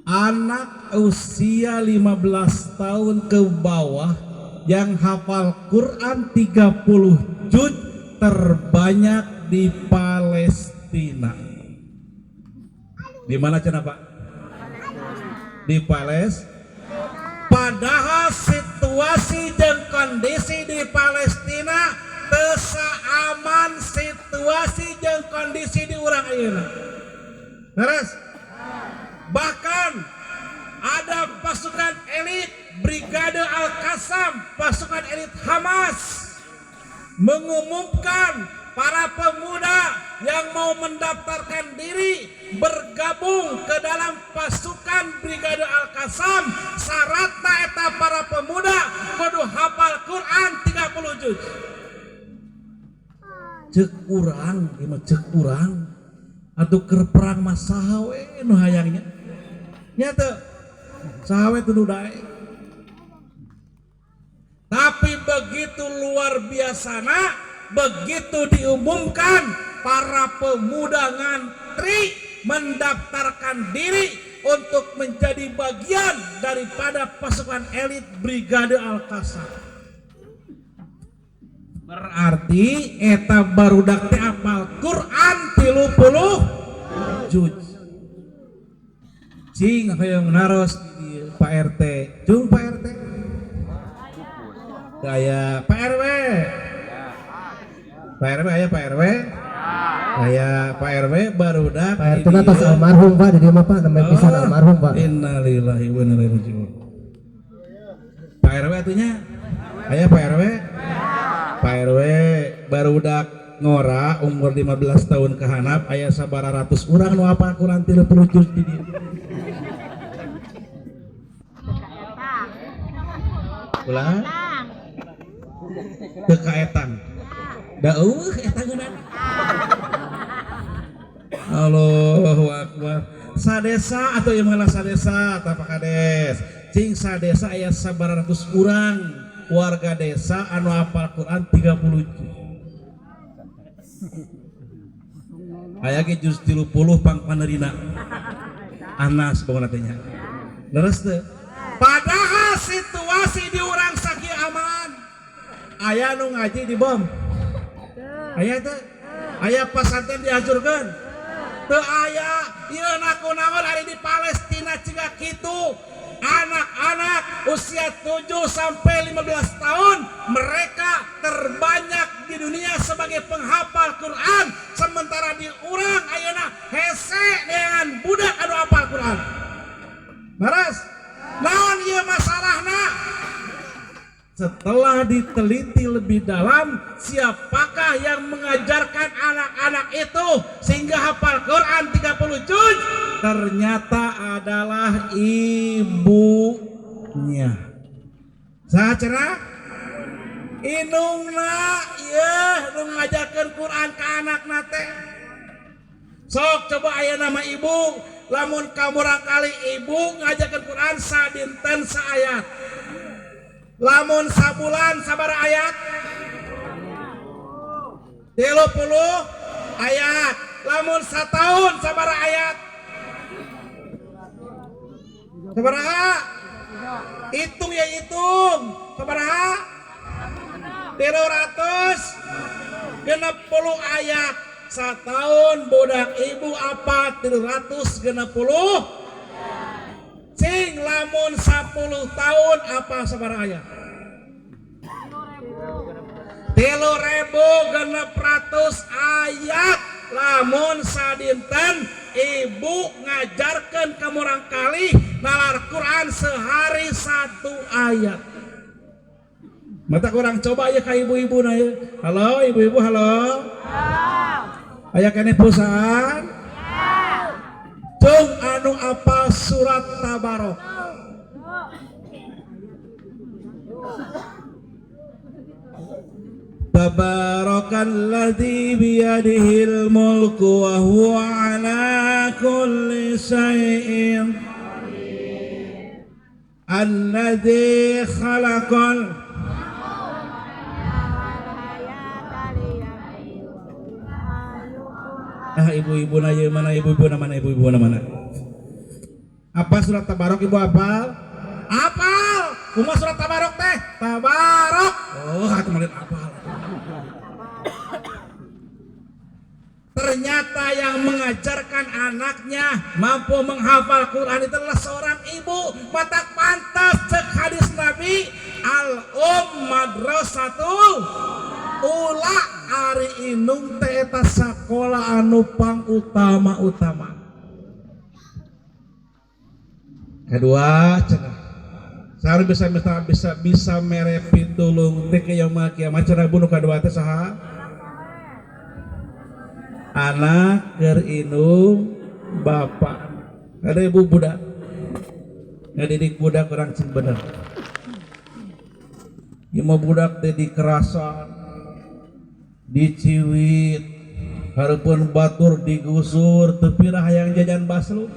Anak usia 15 tahun ke bawah yang hafal Quran 30 juz terbanyak di Palestina. Di mana cenah, Pak? Di Palestina. Padahal situasi dan kondisi di Palestina teu aman situasi dan kondisi di urang ayeuna. Beres? Bahkan ada pasukan elit Brigade Al-Qassam, pasukan elit Hamas mengumumkan para pemuda yang mau mendaftarkan diri bergabung ke dalam pasukan Brigade Al-Qassam, syaratna eta para pemuda kudu hafal Quran 30 juz. Cek urang ieu mah, cek urang atuh keur perang mah saha we nu hayangnya nya teu, saha we tuh daek. Tapi begitu luar biasana, begitu diumumkan, para pemuda ngantri mendaftarkan diri untuk menjadi bagian daripada pasukan elit Brigade Al-Qassam. Berarti eta barudak teh apal Quran 30 juz. Cing hoyong naros di Pak RT. Cung Pak RT. Gaya Pak RW. Pak RW aya, Pak RW? Aya Pak RW barudak. Pak RT na tos almarhum, Pak, di dieu mah, Pak, namanya pisan almarhum, Pak. Innalillahi wa inna ilaihi raji'un. Pak RW atunya. Aya Pak RW? Pak RW, barudak ngora umur 15 tahun ke handap aya sabaraha ratus urang nu apal Quran 30 juz di dieu? Ulah teu kaetang. Da euweuh eta ngeunana. Allahu Akbar. Sadesa atau yang mengenal sadesa atau Pak Kades. Cing, sadesa aya sabaraha ratus urang warga desa anu hafal Quran 30 juz? Aya ge juz 30 pang panerina. Anas bangun teh nya. Leres teu? Padahal situasi di urang sakieu aman. Aya nu ngaji di bom. Aya teu? Aya pasantren dihancurkeun. Teu aya. Ieu kunaon ari di Palestina ciga kitu? Anak-anak usia 7 sampai 15 tahun mereka terbanyak di dunia sebagai penghafal Quran, sementara di urang ayeuna hese dengan budak anu hafal Quran. Leres? Naon ieu masalahna? Setelah diteliti lebih dalam, siapakah yang mengajarkan anak-anak itu sehingga hafal Quran 30 juz? Ternyata adalah ibunya. Saha cenah? Indungna ieu nu ngajarkeun Quran ka anakna teh. Sok coba aya nama ibu, lamun kamurang kali ibu ngajarkeun Quran sadinten saayat. Lamun sabulan sabaraha ayat? 30 ayat. Lamun satahun sabaraha ayat? Sabaraha? Hitung ya, hitung. Sabaraha? 360 ayat. Setahun budak ibu apa 360. Cing, lamun 10 tahun apa sabaraha ayat? 3600 ayat. Lamun sadinten ibu ngajarkan ke murangkalih nalar Quran sehari satu ayat. Mata kurang coba ya ke ibu-ibu na ya. Halo ibu-ibu, halo. Aya keneh perusahaan? Cung, anu apa surat Tabarok? Tabarakalladzi biyadihil mulku wa huwa ala kulli syai'in alladzi khalaqal. Ah, ibu-ibu na mana, ibu-ibu na mana, ibu-ibu na mana? Apa surat Tabarok ibu apal? Apal. Kumaha surat Tabarok teh? Tabarok. Oh, aku melihat apal. Ternyata yang mengajarkan anaknya mampu menghafal Quran itu adalah seorang ibu. Mata pantas cek hadis Nabi, al um madrasatul ula, ari indung teh eta sakola anu pang utama-utama. Kedua cenah. Saha bisa bisa bisa bisa mere pitulung teh ke yaumul kiamat cenah bunuh kadua teh saha? Anak keur indung bapak. Ada ibu budak. Ngadidik budak kurang cing bener. Ieu mah budak teh dikerasan, diciwit, hareupeun batur digusur, teu pirah hayang jajan baslu.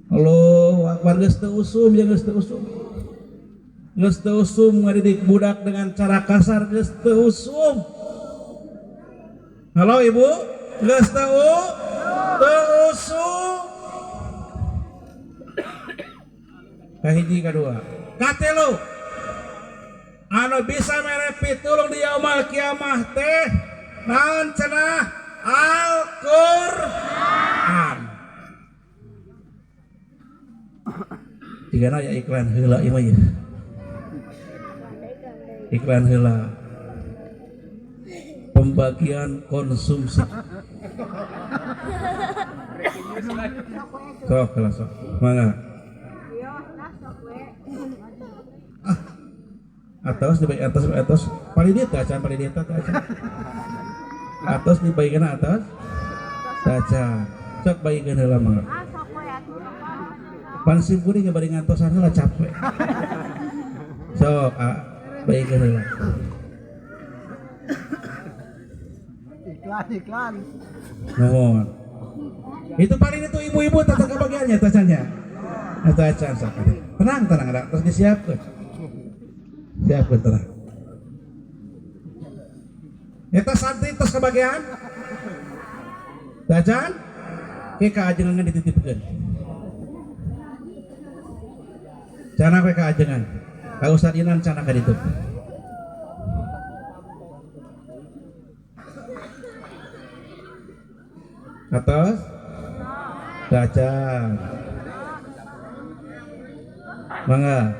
Allahu Akbar, geus teu usum ya, geus teu usum. Geus teu usum ngadidik budak dengan cara kasar, geus teu usum. Halo ibu, geus teu usum. Kahiji, kadua, katilu, anu bisa mere pitulung di yaumul kiamah teh naon cenah? Al-Qur'an. Jigana ya iklan heula ieu mah ya. Iklan heula. Pembagian konsumsi. Sok lah sok. Mana? Ah. Atos di atas atos paling dia acan, paling dia acan. Atos dibagikan atas. Acan. Sok bagikeun heula mangga. Pan sim kuring bari ngantosan heula capek. Sok ah, bagikeun heula. Iklan, iklan. Nuhun. Itu paling itu ibu-ibu tata kebagiannya tacannya. Eta acan sok. Tenang tenang ada terus disiapkeun. Siapkeun tenang. Eta santri terus kebagian. Tacan ke ka ajengan dititipkeun. Cana we ka ajengan. Ka Ustad Inan cana ka ditu. Atos? Tacan. Mangga.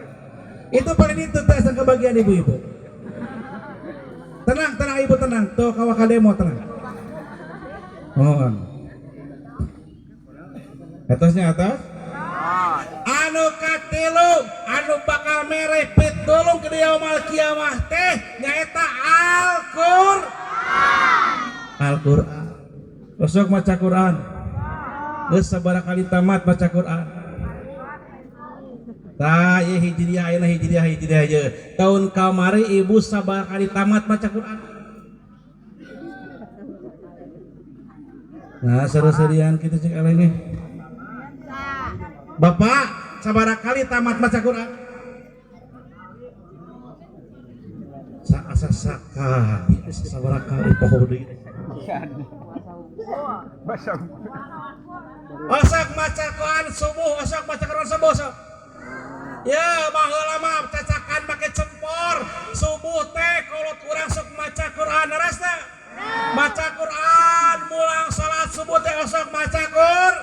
Itu paling itu tes kebagian ibu-ibu. Tenang, tenang ibu tenang. Tuh kawaka demo tenang. Mohon. Atasnya atas. Anu katilu, anu bakal mere pitulung ke yaumal kiamah teh nyaeta Al-Qur'an. Al-Qur'an. Besok maca Quran. Geus sabaraha kali tamat baca Quran. Tah ieu hijriah ayeuna hijriah hijriah ieu. Tahun kamari ibu sabaraha kali tamat baca Quran? Nah, seru-serian kitu cek eleh. Bapak sabaraha kali tamat baca Quran? Saasa sakali, sabaraha kali poho deui. Osok maca Quran subuh, osok maca Quran subuh sok. Ya, baheula mah cacakan make cempor. Subuh teh kolot urang sok maca Quran leres teh? Maca Quran, mulang salat subuh teh osok maca Quran.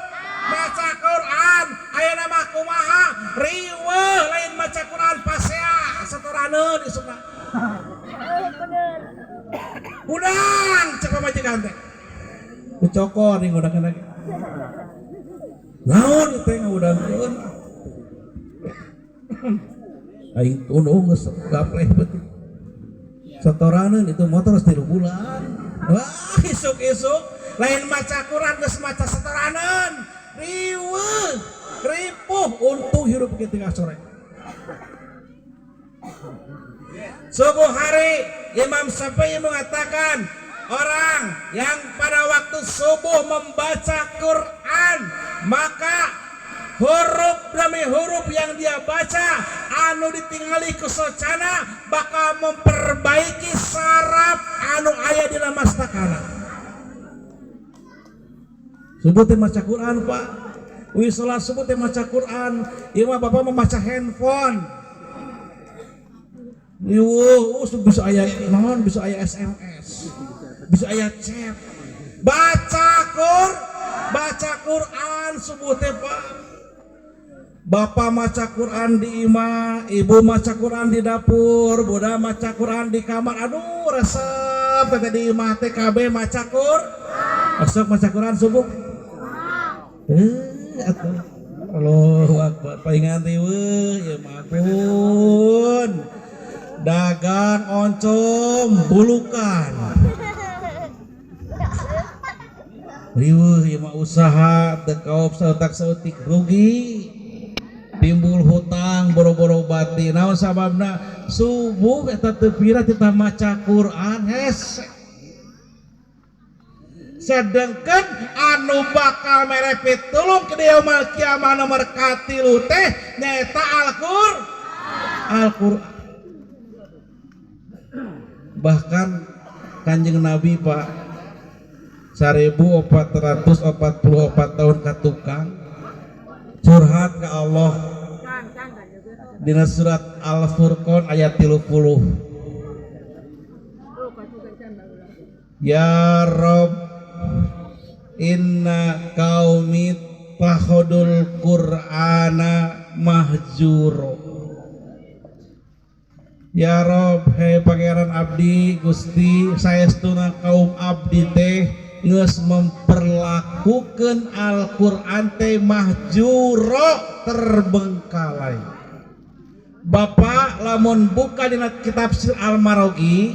Maca Quran, ayeuna mah kumaha? Riweuh lain maca Quran pasea setoraneun isukna. Udang cek pamajikan teh. Dicokor nih ngudangkeun lagi. Naon ieu teh ngudangkeun? Aing tunduh geus gapleh beuti. Setoraneun itu motor geus 3 bulan. Wah, isuk-isuk lain maca Quran geus maca setoraneun. Riweuh, ripuh untung hirup kitu sore. Subuh hari Imam Syafi'i mengatakan orang yang pada waktu subuh membaca Quran maka huruf demi huruf yang dia baca anu ditinggali ku socana bakal memperbaiki saraf anu aya dina mastakana. Subuh teh maca Quran Pak. Wih salat subuh teh maca Quran. Ieu mah bapak membaca handphone. Ieu bisa aya naon, bisa aya SMS, bisa aya chat. Baca Quran subuh teh Pak. Bapak maca Quran di imah, ibu maca Quran di dapur, budak maca Quran di kamar. Aduh, resep teh di imah teh kabeh maca Quran. Osok maca Quran subuh. Atuh. Allahu Akbar. Palingan riweuh ieu mah pun. Dagang oncom bulukan. Riweuh ieu mah usaha teu kaop saeutak saeutik rugi. Timbul hutang boro-boro bati. Naon sababna? Subuh eta teu pira titah maca Quran hese. Sedangkan anu bakal mere pitulung ke yaumal kiamah nomor katilu teh nyaeta Al-Qur'an. Al-Qur'an. Bahkan Kanjeng Nabi Pak 1444 tahun ka tukang curhat ke Allah dina surat Al-Furqan ayat 30. Ya Rob inna qaumi takhadul Qur'ana mahjuro. Ya Rob, hei Pangeran abdi, Gusti, saestuna kaum abdi teh geus memperlakukan Al-Qur'an teh mahjuro, terbengkalai. Bapak lamun buka dina kitab Tafsir Al-Marogi,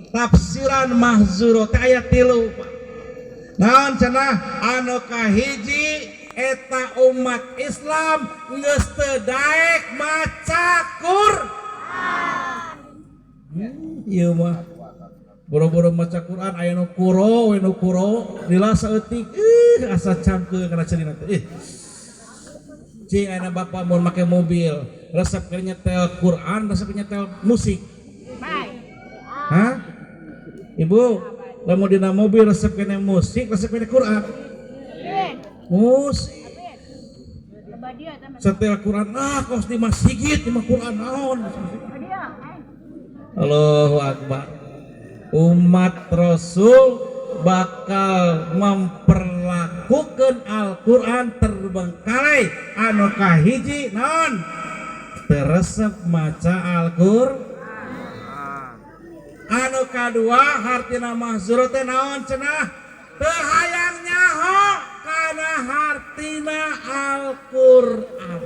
tafsiran mahjuro teh aya 3, Pak. Naon cenah? Anu kahiji eta umat Islam geus teu daek maca Qur'an. Ieu mah boro-boro maca Quran, aya nu kuro we, nu kuro lila saeutik, ih, asa cangkeul kana ceurina teh. Ih. Cing, ayeuna bapak mun make mobil resep keur nyetel Quran, resep nyetel musik? Hah? Ibu, lamun dina mobil resep kene musik, resep kene Quran? Musik. Setel Quran, ah, kos di masjid di mah Quran naon. Allahu Akbar. Umat Rasul bakal memperlakukan Al-Quran terbengkalai. Anu kahiji naon? Teu resep maca Al-Qur'an. Anu kadua hartina mahzur teh naon cenah? Teu hayang nyaho kana hartina Al-Qur'an.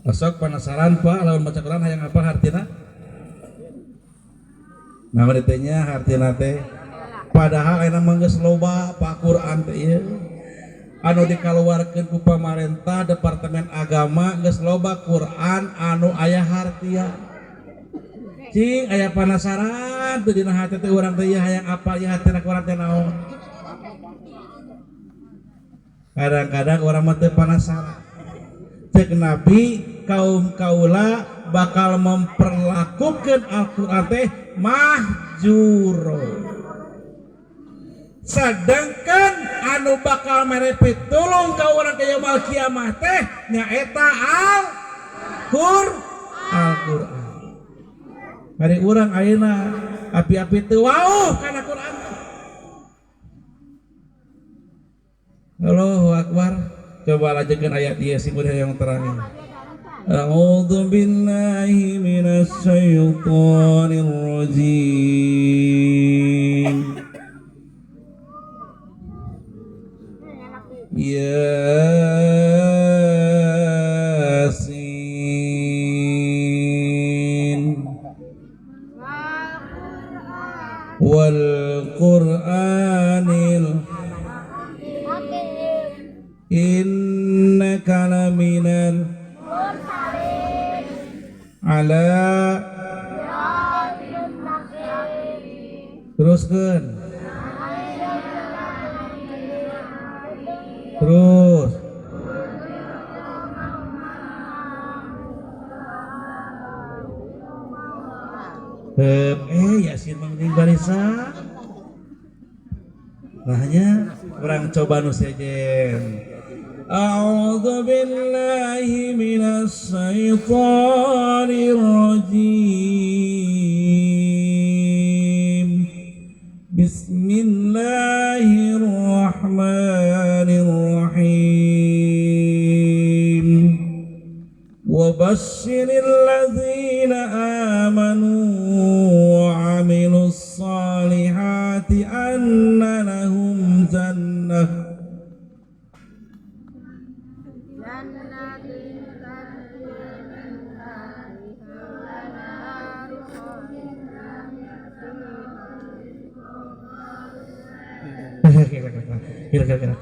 Sok penasaran, Pak, lamun maca Quran hayang apa hartina? Nah, teh nya hartina teh. Padahal ayeuna mah geus loba, Pak, Quran teh ieu. Anu dikaluarkeun ku pamarentah, Departemen Agama, geus loba Quran anu aya hartia. Cing, aya penasaran teu dina hati teh urang teh ieu hayang apa ieu hartina Quran teh naon? Kadang-kadang orang mah teu penasaran. Cek Nabi, kaum kaula bakal memperlakukan Al-Quran teh mahjuro. Sedangkan anu bakal mere pitulung ka urang ke yaumul kiamah teh nyaeta Al-Qur'an. Ari urang ayeuna api-api teu wauh kana Quran. Allahu Akbar. Coba lanjutkan ayat ieu sing udah yang terangin. A'udzu billahi minasy syaithanir rajim. Yasin wal Qur'anil innaka laminal ala, teruskan terus. Yasin mangding barisan. Nah, nya urang coba nu sejen. A'udzu billahi minasy syaithanir rajim. Bismillahirrahmanirrahim. Wa basyiril ladzina amanu wa 'amilus solihati anna lahum jannah. Kira-kira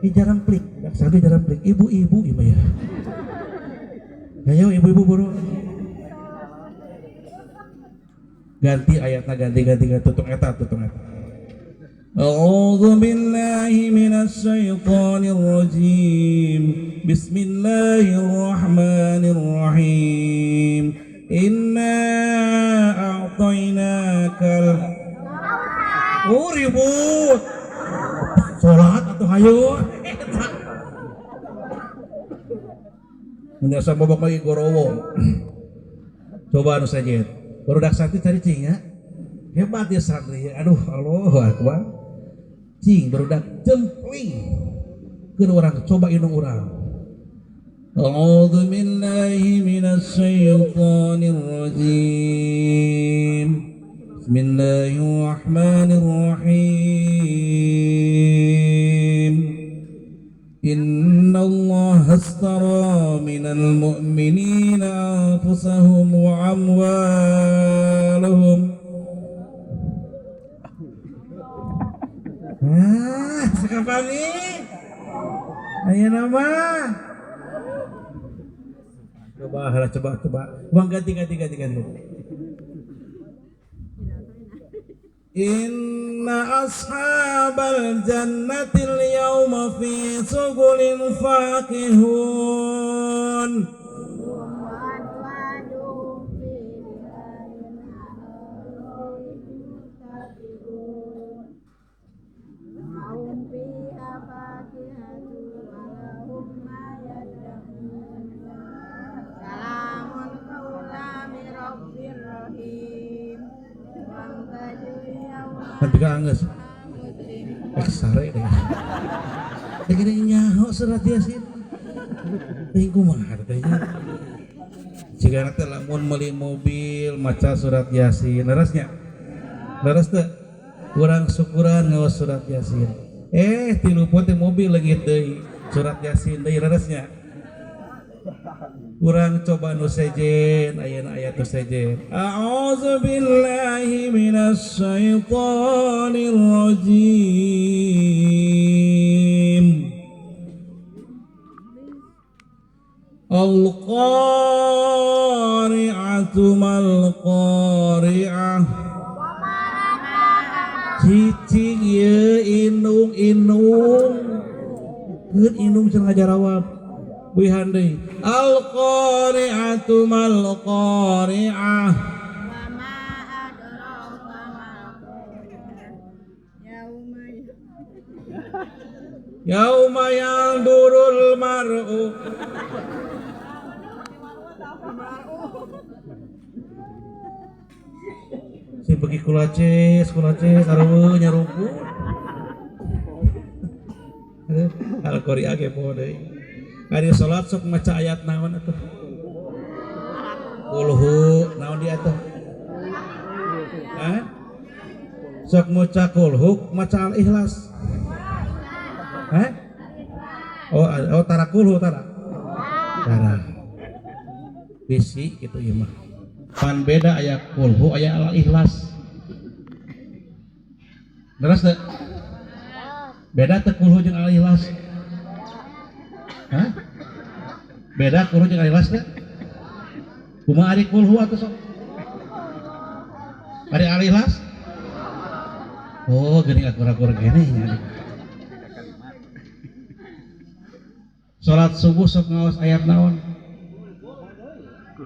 ini jarang plik, sampai jarang plik, ibu-ibu ibu ya. Ayo ibu-ibu buru. Ganti ayatnya, ganti, ganti, ganti, tutung eta, tutung eta. A'udzu billahi minasy syaithanir rajim. Bismillahirrahmanirrahim. Inna a'tainakal. Oh, ribut. Salat atau hayo. Mun asa bobok lagi gorowo. Coba anu saja. Barudak santri cari cing ya. Hebat ya santri. Aduh, Allahu Akbar. Cing barudak jempling. Keun urang coba indung urang. A'udzu billahi minasy syaithanir الشيطان الرجيم. بسم الله الرحمن الرحيم. إن الله اشترى من المؤمنين أنفسهم وأموالهم. Ah, sekapami. Ayo nama. Coba, coba, coba. Bang, ganti, ganti, ganti, ganti. Inna ashabal jannatil yawma fi sughulin fakihun. Tapi ka anggeus. Eh, sare deh. Teh gini nyaho surat Yasin. Teh kumaha teh nya. Jigana teh lamun meuli mobil maca surat Yasin. Leres nya? Leres teu? Urang syukuran ngaos surat Yasin. Eh, tilu poe teh mobil leungit deui. Surat Yasin deui, leres nya? Urang coba nu sejen, ayeuna aya nu sejen. A'udzu billahi minasyaitonir rajim. Al-qari'atu mal qari'ah. Cicing ieu indung-indung. Keun indung cenah ngajarawab. Wihan deui. Al-qari'atu mal qari'ah. Wa ma adraka mal qari'ah. Yauma Yauma yandurul mar'u. Si begi kulaces, kulaces, sarua nyarumput. Al-Qari'ah kepo deui. Ari salat sok maca ayat naon atuh? Kulhu naon dia atuh? Hah? Sok maca kulhu, maca al-ikhlas. Hah? Oh, oh tara kulhu tara. Tara. Bisi gitu ieu mah. Pan beda aya kulhu aya al-ikhlas. Leres teu? Beda teu kulhu jeung al-ikhlas? Hah? Beda kulhu jeung al-ikhlas teu? Kumaha ari kulhu atuh sok? Ari al-ikhlas? Oh, geuning akur-akur gini nya. Salat subuh sok ngaos ayat naon?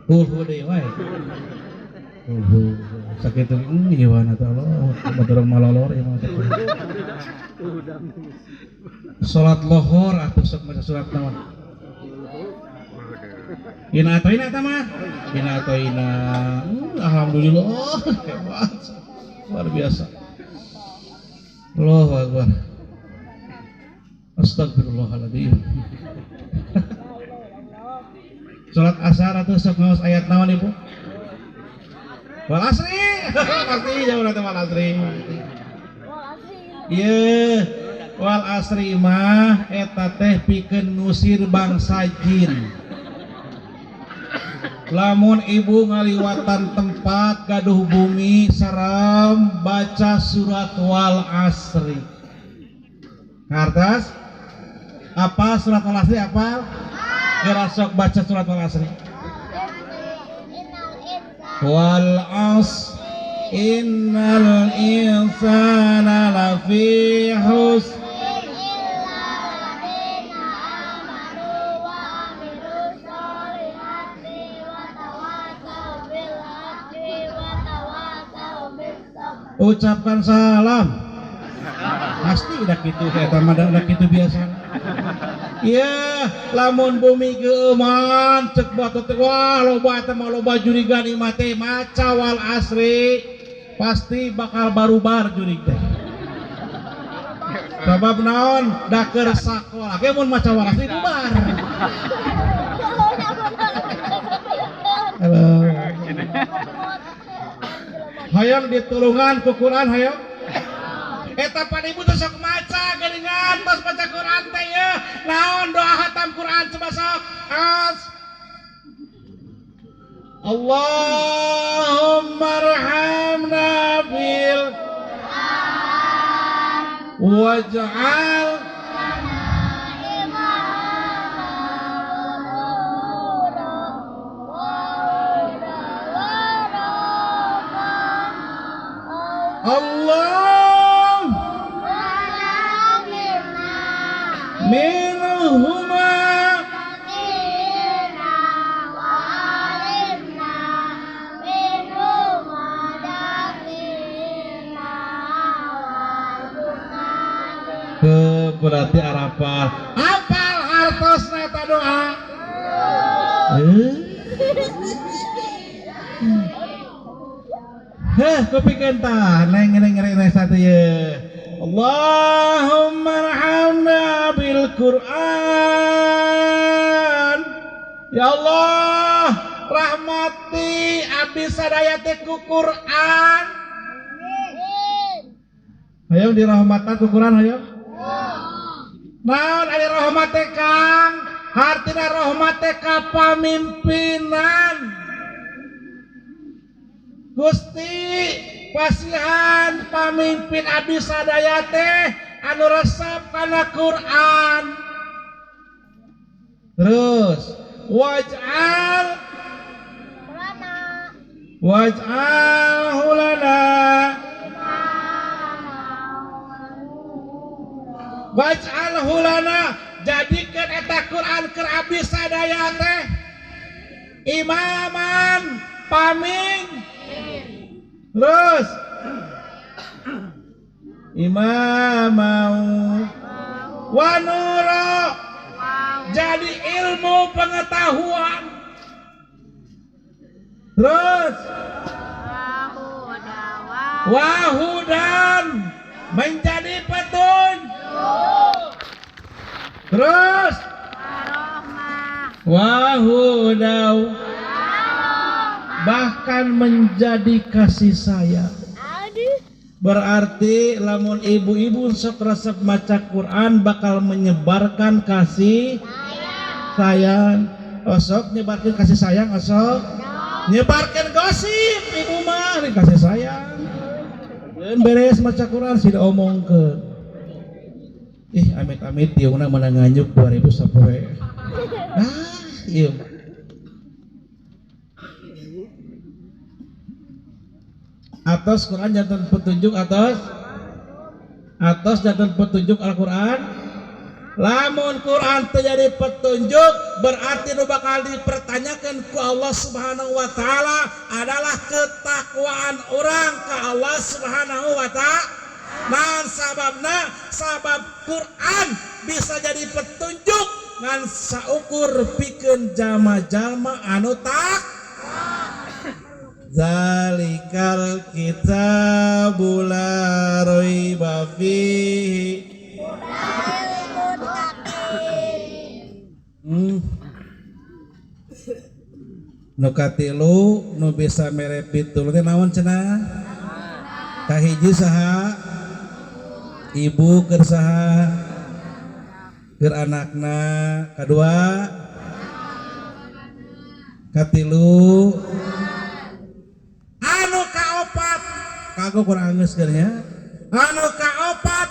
Kulhu deui wae. Kulhu. Sakitu ieu teh Allah, batur malolor ieu mah. Salat lohor atuh sok maca surat naon? Ina atoina eta mah? Ina atoina. Alhamdulillah, hebat. Luar biasa. Allahu akbar. Astagfirullahaladzim. Salat asar atuh sok ngaos ayat naon ibu? Wal asri. Pasti jauh nanti wal asri. Ieu wal asri mah eta teh pikeun ngusir bangsa jin. Lamun ibu ngaliwatan tempat gaduh bumi serem, baca surat wal asri. Ngartos? Apa surat wal asri apa? Geura sok baca surat wal asri. Wal as innal insana lafi hus. Ucapkan salam. Pasti udah gitu, eta mah udah gitu biasa. Iya, lamun bumi geuman cek batu teh wah loba eta mah loba jurigan ieu mah teh maca wal asri pasti bakal barubar jurig teh. Sabab naon? Da keur sakola ge mun maca wal asri bubar. Halo. Hoyong ditulungan ku Quran, hoyong? Eta pan ibu tuh sok maca geuningan, tos maca Quran teh ya. Naon doa hatam Quran coba sok? As. Allahumma arhamna bil waj'al Allah minhuma ke berarti arapal apal hartosna eta doa. Heh, kupikeun tah neng neng neng neng satu ye. Allahumma arhamna bil Quran. Ya Allah, rahmati abdi sadaya teh ku Quran. Hayang dirahmatan ku Quran hayang. Naon ari rahmat teh Kang? Hartina rahmat teh kapamimpinan. Gusti pasihan pamimpin abdi sadaya teh anu resep kana Quran. Terus waj'al waj'alhu lana waj'alhu lana, jadikeun eta Quran keur abdi sadaya teh imaman paming. Terus imamau wa nuro, jadi ilmu pengetahuan. Terus wahudan, menjadi petunjuk. Terus wahudau, bahkan menjadi kasih sayang. Berarti lamun ibu-ibu sok resep maca Quran bakal menyebarkan kasih sayang. Osok nyebarkan kasih sayang, osok nyebarkan gosip ibu mah kasih sayang. Dan beres maca Quran sih diomongkeun. Ih amit-amit tiungna menang nganyuk 2000 sapoe. Ah, ieu mah. Atas Quran jantan petunjuk, atas atas jantan petunjuk Al-Quran. Lamun Quran terjadi petunjuk berarti nu bakal dipertanyakan ku Allah Subhanahu wa taala adalah ketakwaan orang ke Allah Subhanahu wa taala. Nah, sababna sabab Quran bisa jadi petunjuk ngan saukur pikeun jalma-jalma anu tak. Zalikal kitabu la raiba fihi. Nu katilu nu bisa mere pitulung teh naon cenah? Kahiji saha? Ibu keur saha? Keur anakna. Kadua? Katilu? Anu kaopat kago kurang geus nya. Anu kaopat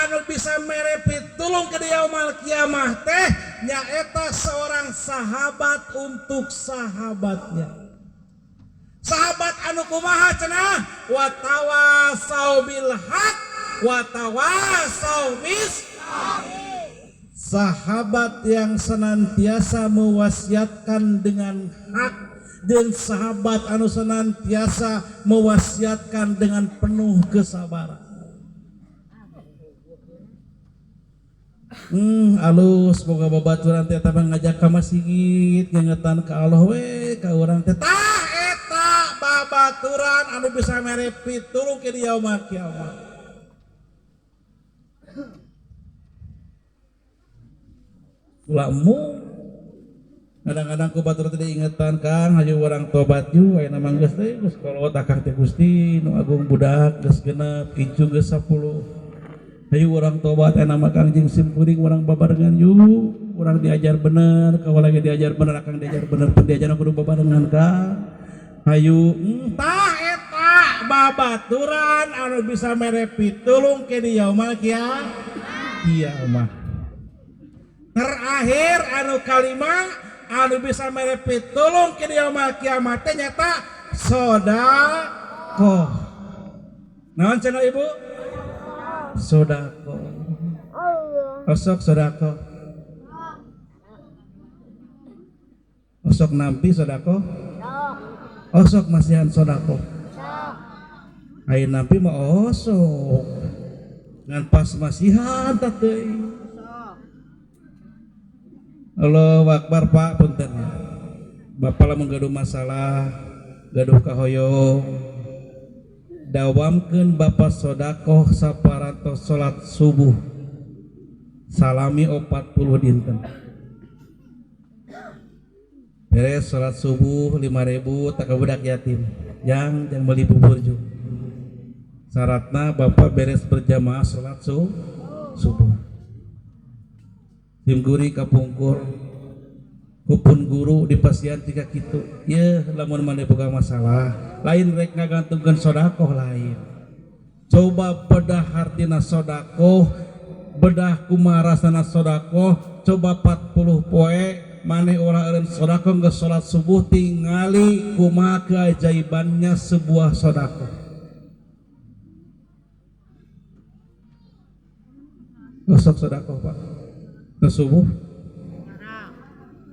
anu bisa mere pitulung ke yaumal kiamah teh nyaeta seorang sahabat untuk sahabatnya. Sahabat anu kumaha cenah? Wa tawasau bil haq wa tawasau bis. Sahabat yang senantiasa mewasiatkan dengan hak dan sahabat anu senantiasa mewasiatkan dengan penuh kesabaran. Alus boga babaturan teh eta ngajak ka masjid ngingetan ka Allah we ka urang teh. Tah eta babaturan anu bisa mere pitulung ke yaumul kiamat. Ulah embung Kadang-kadang ku batur teh diingetan, Kang, hayu urang tobat yuk, ayeuna mah geus teh geus kolot akang teh Gusti nu agung, budak geus genep, incu geus 10. Hayu urang tobat ayeuna mah, Kang, jeung sim kuring urang babarengan yuk. Urang diajar bener, kau lagi diajar bener, akang diajar bener, pun diajar kudu babarengan, Kang. Hayu, tah eta babaturan anu bisa mere pitulung ke di yaumal kiamah. Terakhir anu kalima anu bisa mere pitulung ke di yaumal kiamat teh nyata sodakoh. Naon cenah, Ibu? Sodakoh. Osok sodakoh. Osok nampi sodakoh. Osok masihan sodakoh. Ayo nampi mah osok. Ngan pas masihan teh. Allahu Akbar, Pak, punten. Bapak lamun gaduh masalah, gaduh kahoyong, dawamkeun Bapak sodakoh saparantos salat subuh. Salami 40 dinten. Beres salat subuh 5000 tak budak yatim. Yang yang beli bubur juga. Syaratna Bapak beres berjamaah salat subuh. Tim guri kapungkur kupun guru di pasian tiga kitu. Ya lamun maneh boga masalah, lain rek ngagantungkeun sodakoh lain. Coba bedah hartina sodakoh, bedah kumaha rasana sodakoh, coba 40 poe maneh ulah eureun sodakoh geus salat subuh, tingali kumaha keajaibannya sebuah sodakoh. Gosok sodakoh, Pak, ke subuh.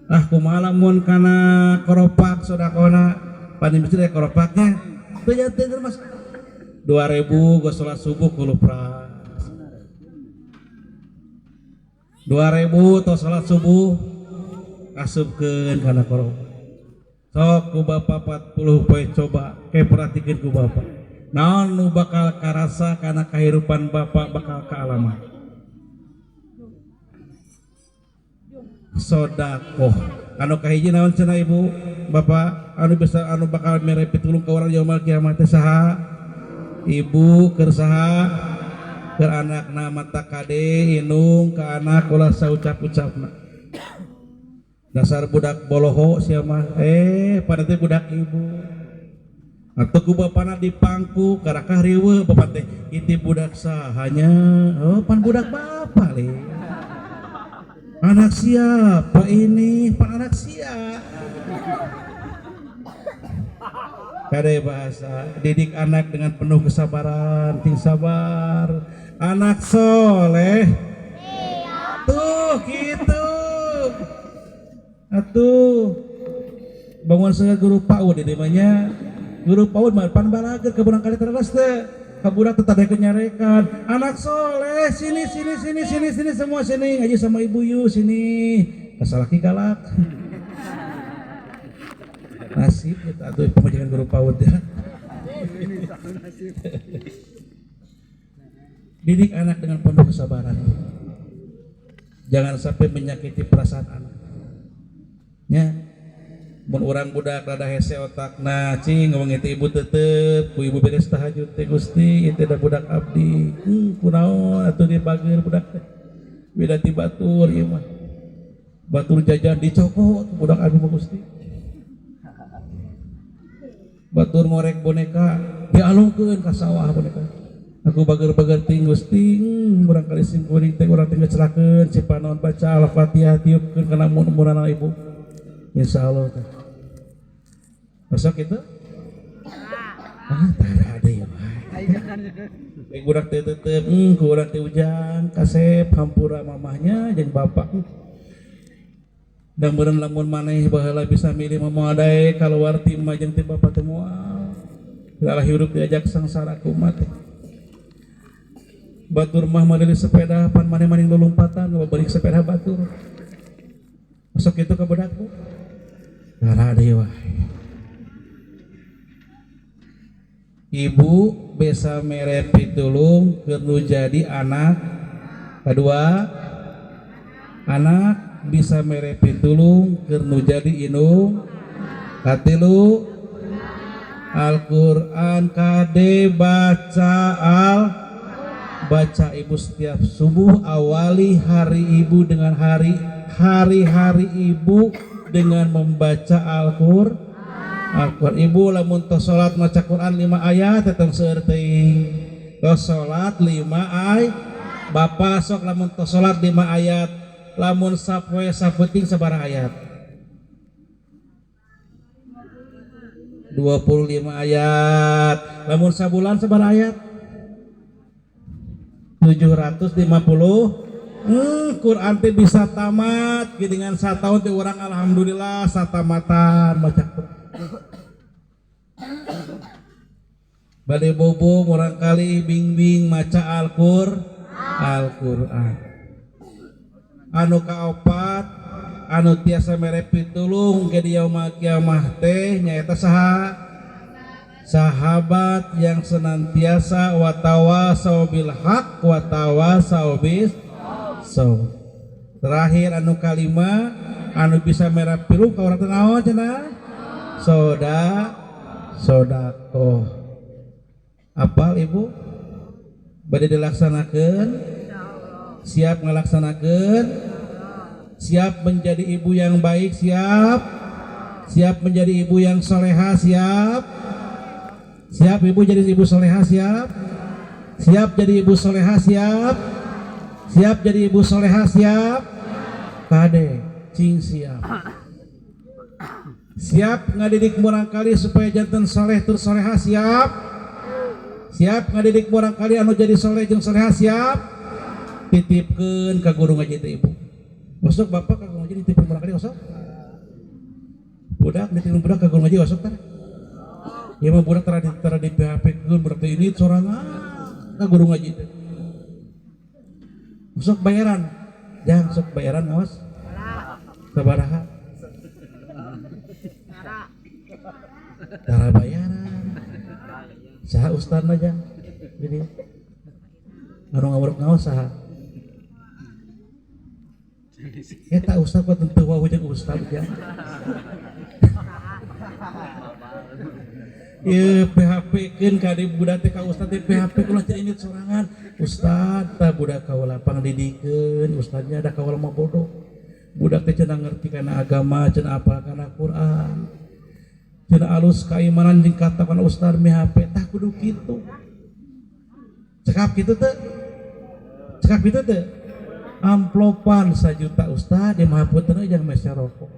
Ah, kumaha lamun kana koropak sodakohna, pan mesti deh koropaknya teu teu mas 2000 geus salat subuh kulupras 2000 tos salat subuh asupkeun kana koropak. Sok ku bapak 40 poe coba ke perhatikeun ku bapak naon nu bakal karasa kana kahirupan bapak bakal kaalaman sodakoh. Anu kahiji naon cenah, Ibu Bapak, anu bisa anu bakal mere pitulung ka urang yaumul kiamat teh saha? Ibu keur saha? Keur anakna. Mata kade indung ka anak ulah saucap-ucapna, dasar budak boloho sia mah, pada teh budak ibu atau ku bapana dipangku karakah riweuh bapak teh, itu budak sahanya? Oh, pan budak bapak le. Anak siapa ini? Pan anak siapa? Kade bahasa didik anak dengan penuh kesabaran, ting sabar. Anak soleh tuh gitu atuh. Bangun saya guru PAUD di namanya guru PAUD mah pan balager ke kali terus teh kabudak tetap ada kenyarekan. Anak soleh sini, sini, sini, sini, sini, semua sini, ngaji sama ibu yuk, sini. Kasalaki galak nasib gitu atuh pemajikan guru PAUD ya. Didik anak dengan penuh kesabaran, jangan sampai menyakiti perasaan anak nya. Mun urang budak rada hese otakna, cing ngomong itu ibu tetep ku ibu beres tahajud teh, Gusti itu da budak abdi, kunaon atuh dibager budak teh beda ti batur? Ieu mah batur jajan dicokot budak abdi mah, Gusti. Batur ngorek boneka dialungkeun ka sawah boneka. Aku bager-bager ting Gusti, urang kali sim kuring teh urang teh ngecelakeun si panon. Baca Al-Fatihah, tiupkeun kana mun-munana ibu, insyaallah teh. Masuk itu ah tara ada ya. Eh, budak teh tetep ku urang teh ujang kasep hampura mamahnya jeung bapak dan meureun lamun maneh baheula bisa milih mah moal daek kaluar ti emak jeung ti bapak teh, moal. Salah hirup diajak sangsara kumat teh. Batur mah meuli sepeda pan maneh maning lulumpatan balik sepeda batur. Masuk itu ke budak bu. Tara deui wae. Ibu bisa mere pitulung keur nu jadi anak kedua, anak Bisa mere pitulung keur nu jadi indung. Katilu, Al-Quran. Kade baca al baca ibu setiap subuh. Awali hari ibu dengan hari hari-hari ibu dengan membaca Al-Qur'an. Al-Qur'an ibu lamun tos salat maca Quran 5 ayat, tetep seueur teuing. Tos salat 5 ayat. Bapak sok lamun tos salat 5 ayat, lamun sapoe sapeuting sabaraha ayat? 25 ayat. Lamun sabulan sabaraha ayat? 750. Quran teh bisa tamat dengan satahun teh urang, alhamdulillah satamatan maca Quran. Bade bobo murang kali bingbing maca Al-Qur'an. Anu kaopat, anu tiasa mere pitulung ke di yaumul kiamah teh nyaeta saha? Sahabat yang senantiasa watawasau bil haq watawasau bis saur. Terakhir anu kalima, anu bisa mere pitulung ka urang teh naon cenah? Sodakoh. Apal ibu? Bade dilaksanakeun? Siap ngalaksanakeun? Siap menjadi ibu yang baik? Siap? Siap menjadi ibu yang soleha? Siap? Siap ibu jadi ibu soleha? Siap? Siap jadi ibu soleha? Siap? Siap jadi ibu soleha? Siap? Kade cing siap. Siap ngadidik murangkali supaya janten soleh tur soleha? Siap? Siap ngadidik murangkali anu jadi soleh jeung soleha? Siap? Titipkeun ka guru ngaji teh ibu. Osok bapak ka guru ngaji nitipkeun murangkali osok? Budak nitipkeun budak ka guru ngaji osok teh? Ya mah budak tara di PHP keun, budak teh ini sorangan ka guru ngaji teh. Osok bayaran. Jangan sok bayaran awas. Sabaraha? Tara bayaran. Saha ustadna jang? Jadi anu ngawuruk ngaos saha? Eta ustad kok tentu wau jeung ustad jang. Ieu PHP-keun ka di budak teh ka ustad teh PHP ulah teh ini sorangan. Ustad tah budak kaula pangdidikeun, ustadnya da kaula mah bodoh. Budak teh cenah ngerti kana agama, cenah apal kana Quran. Cenah alus kaimanan jeung katakan ustad MHP tah kudu kitu. Cekap kitu teh? Cekap kitu teh? Amplopan sajuta ustad di mahapunten jeung meser rokok.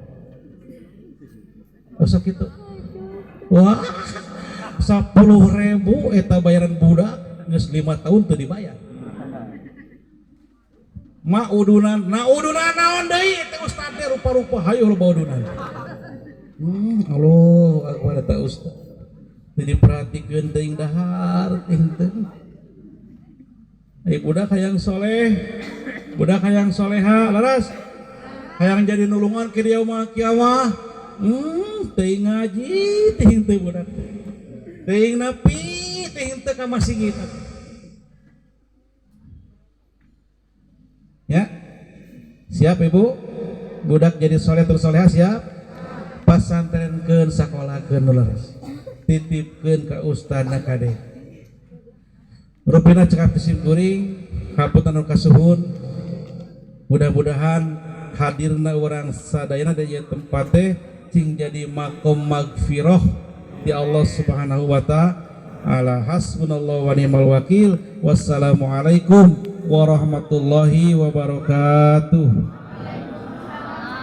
Osok kitu. Wah, 10.000 eta bayaran budak geus 5 tahun teu dibayar. Ma udunan, na udunan naon deui teh ustad teh rupa-rupa hayu loba udunan. Allah akbar eta ustad. Teu diperhatikeun teuing dahar teuing teh. Ai budak hayang soleh, budak hayang soleha, laras. Hayang jadi nulungan ke dia mah kiamah. Teuing ngaji teuing teh budak. Teuing nepi teuing teh ka masigit. Ya. Siap ibu? Budak jadi soleh terus soleha siap? Pasantrenkeun sakolakeun nu leres. Titipkeun ka ustadna kade. Rupina cekap sim kuring, hapunten anu kasuhun. Mudah-mudahan hadirna urang sadayana di ieu tempat teh cing jadi makom magfirah di Allah Subhanahu wa ta'ala. Hasbunallahu wa ni'mal wakil. Wassalamualaikum warahmatullahi wabarakatuh.